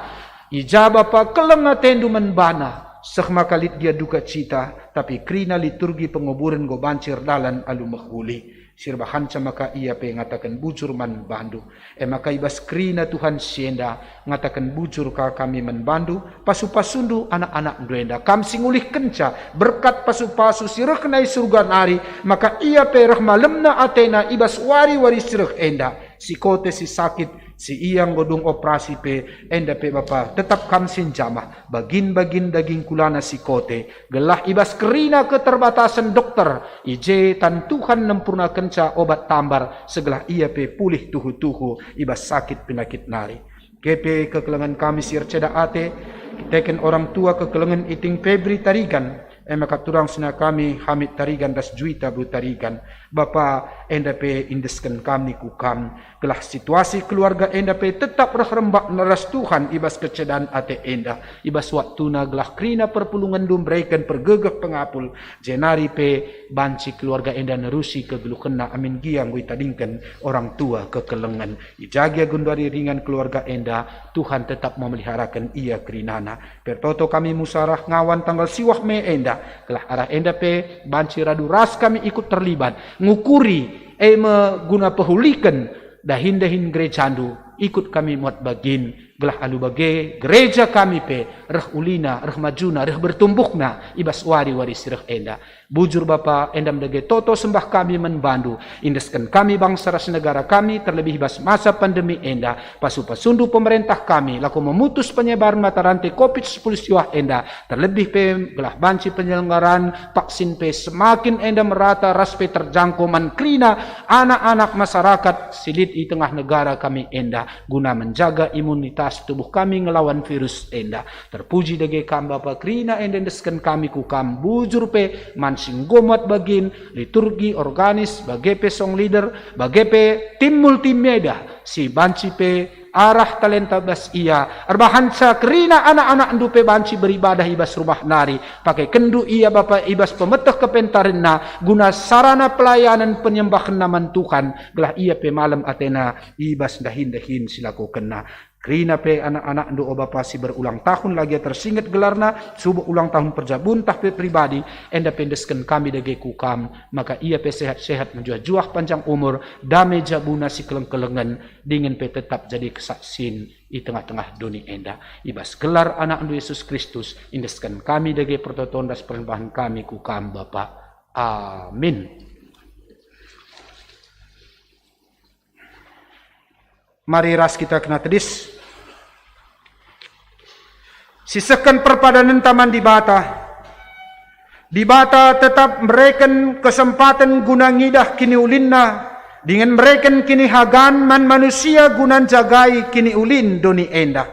I ja Bapa keleng atendu man bana, seh maka lit gia duka cita, tapi kerina liturgi penguburen enggo banci erdalan alu mehuli. Si erbahanca maka ia pe ngataken bujur man bandu. E maka i bas kerina Tuhan si enda ngataken bujur ka kami man bandu, pasu-pasundu anak-anakndu enda, kam si ngulihkenca berkat pasu-pasu si reh nai Surga nari, maka ia pe reh malemna atena i bas wari-wari si reh enda. Si kote si sakit, si ia enggo dung operasi pe, enda pe Bapa, tetap kam si njamah, bagin-bagin daging kulana si kote, gelah i bas kerina keterbatasen dokter, i je tan Tuhan nempurnakenca obat tambar, segelah ia pe pulih tuhu-tuhu i bas sakit penakit nari. Gepe kekelengen kami si erceda ate, kiteken orang tua kekelengen Iting Febri Tarigan, e maka turang sina kami Hamid Tarigan ras Juita Bru Tarigan. Bapa, enda pe indesken kami ku kam, gelah situasi keluarga enda pe tetap reh rembak ras Tuhan i bas kecedan ate enda, i bas waktuna gelah kerina perpulungenndu mbereken pergegeh pengapul, jenari pe banci keluarga enda nerusi kegeluhenna amin gia enggo itadingken orang tua kekelengen. I ja gia genduari ringan keluarga enda, Tuhan tetap memeliharaken ia kerinana. Pertoto kami Musa reh ngawan tanggal siwah Mei enda, gelah arah enda pe banci radu ras kami ikut terlibat, ngukuri, e me guna pehuliken dahin-dahin gerejandu, ikut kami muat bagin, gelah alu bage gereja kami pe reh ulina, reh majuna, reh bertumbuhna i bas wari-wari si reh enda. Bujur Bapa, enda me dage toto sembah kami man bandu, indesken kami bangsa ras negara kami, terlebih bas masa pandemi enda, pasu-pasundu pemerentah kami, lako memutus penyebaran mata rantai covid sepuluh siwah enda, terlebih pe gelah banci penyelenggaran vaksin pe semakin enda merata ras pe terjangkau man kerina anak-anak masyarakat si lit i tengah negara kami enda, guna menjaga imunitas tubuh kami ngelawan virus enda. Terpuji dage kam Bapa, kerina enda endesken kami ku kam bujur pe man si enggo muat bagin, liturgi, organis, bage pe song leader, bage pe tim multimedia, si banci pe arah talenta bas ia. Erbahanca kerina anak-anakndu pe banci beribadah i bas rumah nari. Pakekenndu ia, Bapa, i bas pemeteh kepentarenna, guna sarana pelayanen penyembahenna man Tuhan, gelah ia pe malem atena i bas ndahin-ndahin si lakokenna. Kerina pe anak-anakndu, o Bapa, si berulang tahun la gia tersinget gelarna, subuk ulang tahun perjabun tah pe pribadi, enda pe endesken kami dage ku Kam, maka ia pe sehat-sehat, mejuah-juah, panjang umur, dame jabuna si keleng-kelengen, dingen pe tetap jadi kesaksin i tengah-tengah doni enda. I bas gelar AnakNdu Yesus Kristus, endesken kami dage pertoton ras persembahen kami ku Kam, Bapa. Amin. Mari ras kita kena tedis. Sisehken perpadanenta man Dibata. Dibata tetap mereken kesempaten guna ngidah kiniulinna, dingen mereken kinihagan man manusia guna njagai kiniulin doni enda.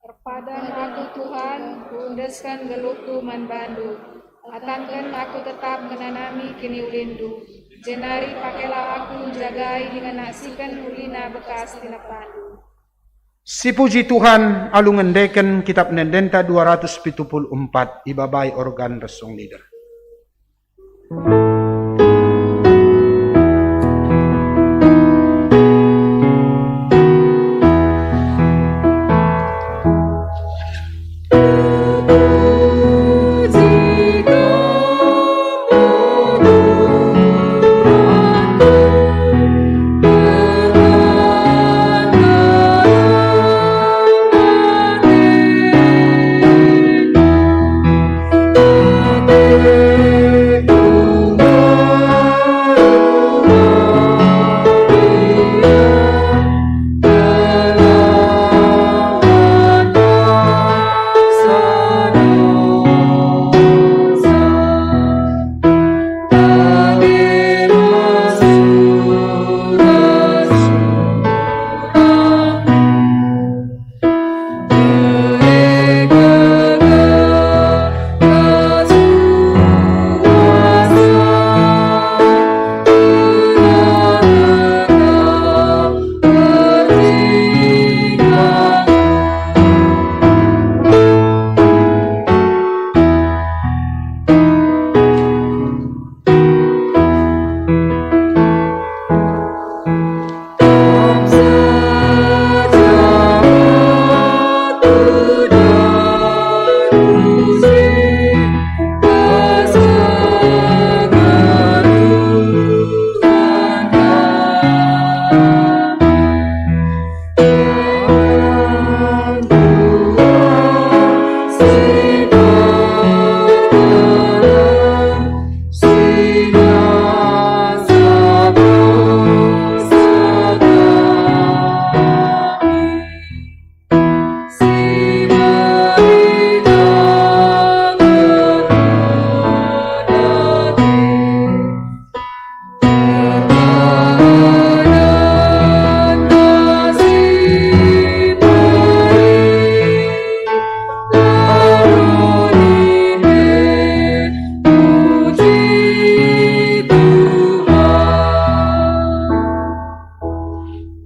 Erpadan aku, Tuhan, kuendesken geluhku man bandu. Atanken aku tetap ngenanami kiniulindu, jenari pakailah aku njagai dingen naksiken ulina bekas tinepandu. Sipuji Tuhan, alu ngendeken Kitap Ende-endenta dua ratus pitu puluh empat, ibabai organ ras song leader.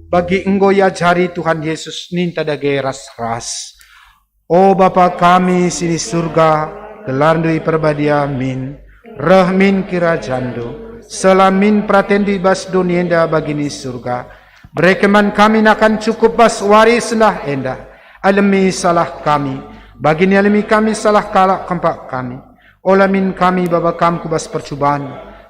Bagi enggo iajari Tuhan Yesus ninta dage ras-ras, "O Bapa kami si i Surga, gelarNdu iperbadia min, reh min kerajanNdu, seh la min peratenNdu i bas doni enda bagi i Surga. Bereken man kami nakan cukup bas wari sendah enda. Alemi salah kami, bagi nialemi kami salah kalak kempak kami. Ola min kami baba Kam ku bas percuban,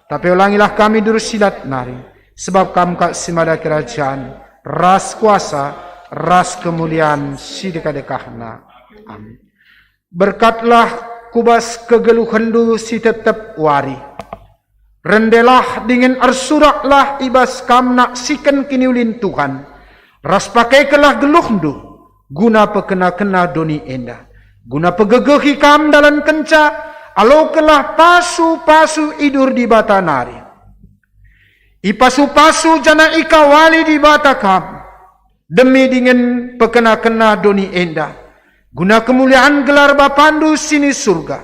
tapi olangilah kami durus si lat nari. Sebab Kam kap si mada kerajan, ras kuasa, ras kemulian si dekah-dekahna. Amin." Berkatlah ku bas kegeluhenNdu si tetep wari. Rendelah dingen ersuraklah i bas Kam naksiken kiniulin Tuhan, ras pakekenlah geluhNdu guna pekena-kena doni enda. Guna pegegehi Kam dalankenca, alokenlah pasu-pasu idur Dibata nari. Ipasu-pasu janah ikawali Dibata Kam, demi dingen pekena-kena doni enda, guna kemulian gelar BapaNdu si i Surga.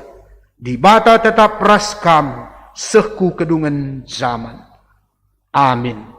Dibata tetap ras Kam seh ku kedungen jaman. Amin.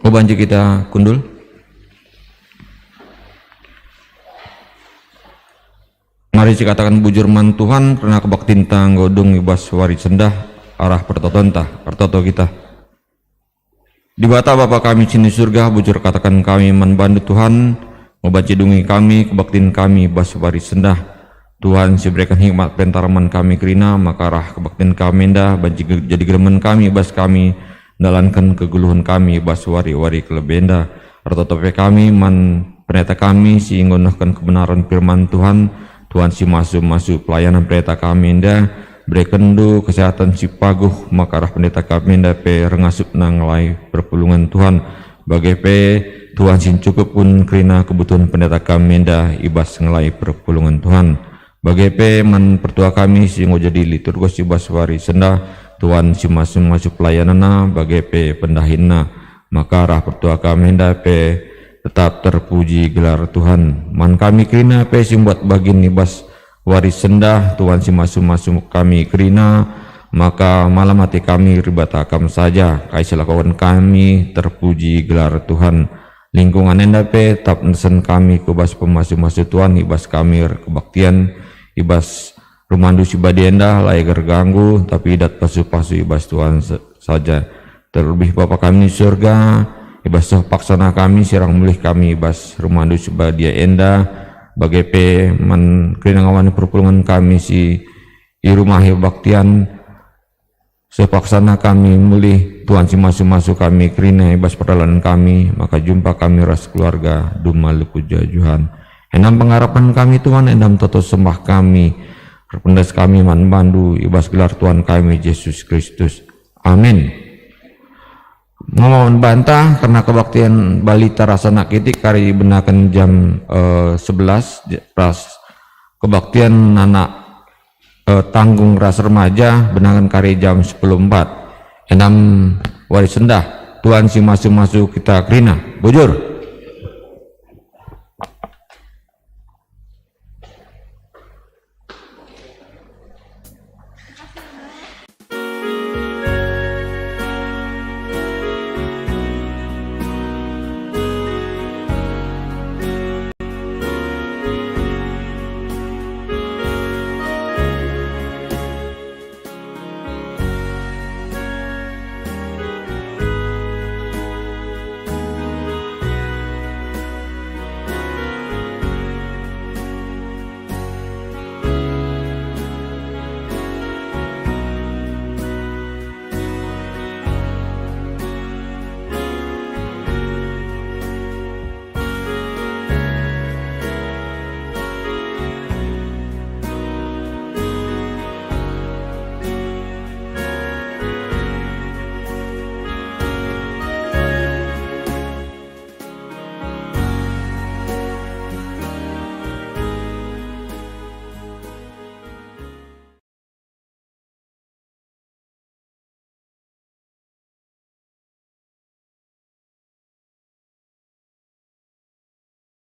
Banci kita kundul. Mari sikataken bujur man Tuhan, kerna kebaktinta enggo dung i bas wari sendah arah pertotonta. Ertoto kita. Dibata Bapa kami si ni Surga, bujur kataken kami man bandu Tuhan, enggo banci dungi kami, kebaktin kami i bas wari sendah. Tuhan si bereken hikmat pentar man kami kerina, maka arah kebaktin kami enda banci ge-, jadi geremen kami i bas kami ndalanken kegeluhen kami i bas wari-wari kelebe enda. Ertoto pe kami man pendeta kami si enggo nehken kebenaren firman Tuhan, Tuhan si masu-masu pelayanan pendeta kami enda, berekenndu kesehatan si paguh, maka arah pendeta kami enda pe rengasupna ngelai perpulungen Tuhan. Bage pe Tuhan si ncukup pun kerina kebutuhen pendeta kami enda i bas ngelai perpulungen Tuhan. Bage pe man pertua kami si enggo jadi liturgos i bas wari sendah, Tuhan si masu-masu pelayananna, bage pe pendahinna, maka arah pertua kami enda pe tetap terpuji gelar Tuhan. Man kami kerina pe si mbuat bagin i bas wari sendah, Tuhan si masu-masu kami kerina, maka malam ate kami ribata Kam saja, kai si lakoken kami terpuji gelar Tuhan. Lingkungan enda pe tap nesen kami ku bas pemasu-masu Tuhan, i bas kami erkebaktian, i bas rumandu si badia enda, la erganggu, tapi idat pasu-pasu i bas Tuhan se-, saja. Terlebih Bapa kami di surga, i bas seh paksana kami si arah mulih kami i bas rumandu si badia enda, bage pe man kerina ngawani perpulungen kami si i rumah kebaktian, sepaksana kami mulih, Tuhan si masu-masu kami kerina i bas perdalan kami, maka jumpa kami ras keluarga dum alu kejuah-juahen. Enam pengarapen kami, Tuhan, enam toto sembah kami, erpendas kami man bandu i bas gelar Tuhan kami, Jesus Kristus. Amin. Ngomong banta kerna kebaktian balita ras anak kitik kari ibenaken jam, eh, sebelas, j-, ras kebaktian anak, eh, tanggung ras remaja benaken kari jam sepuluh empat. Enam wari sendah, Tuhan si masu-masu kita kerina. Bujur.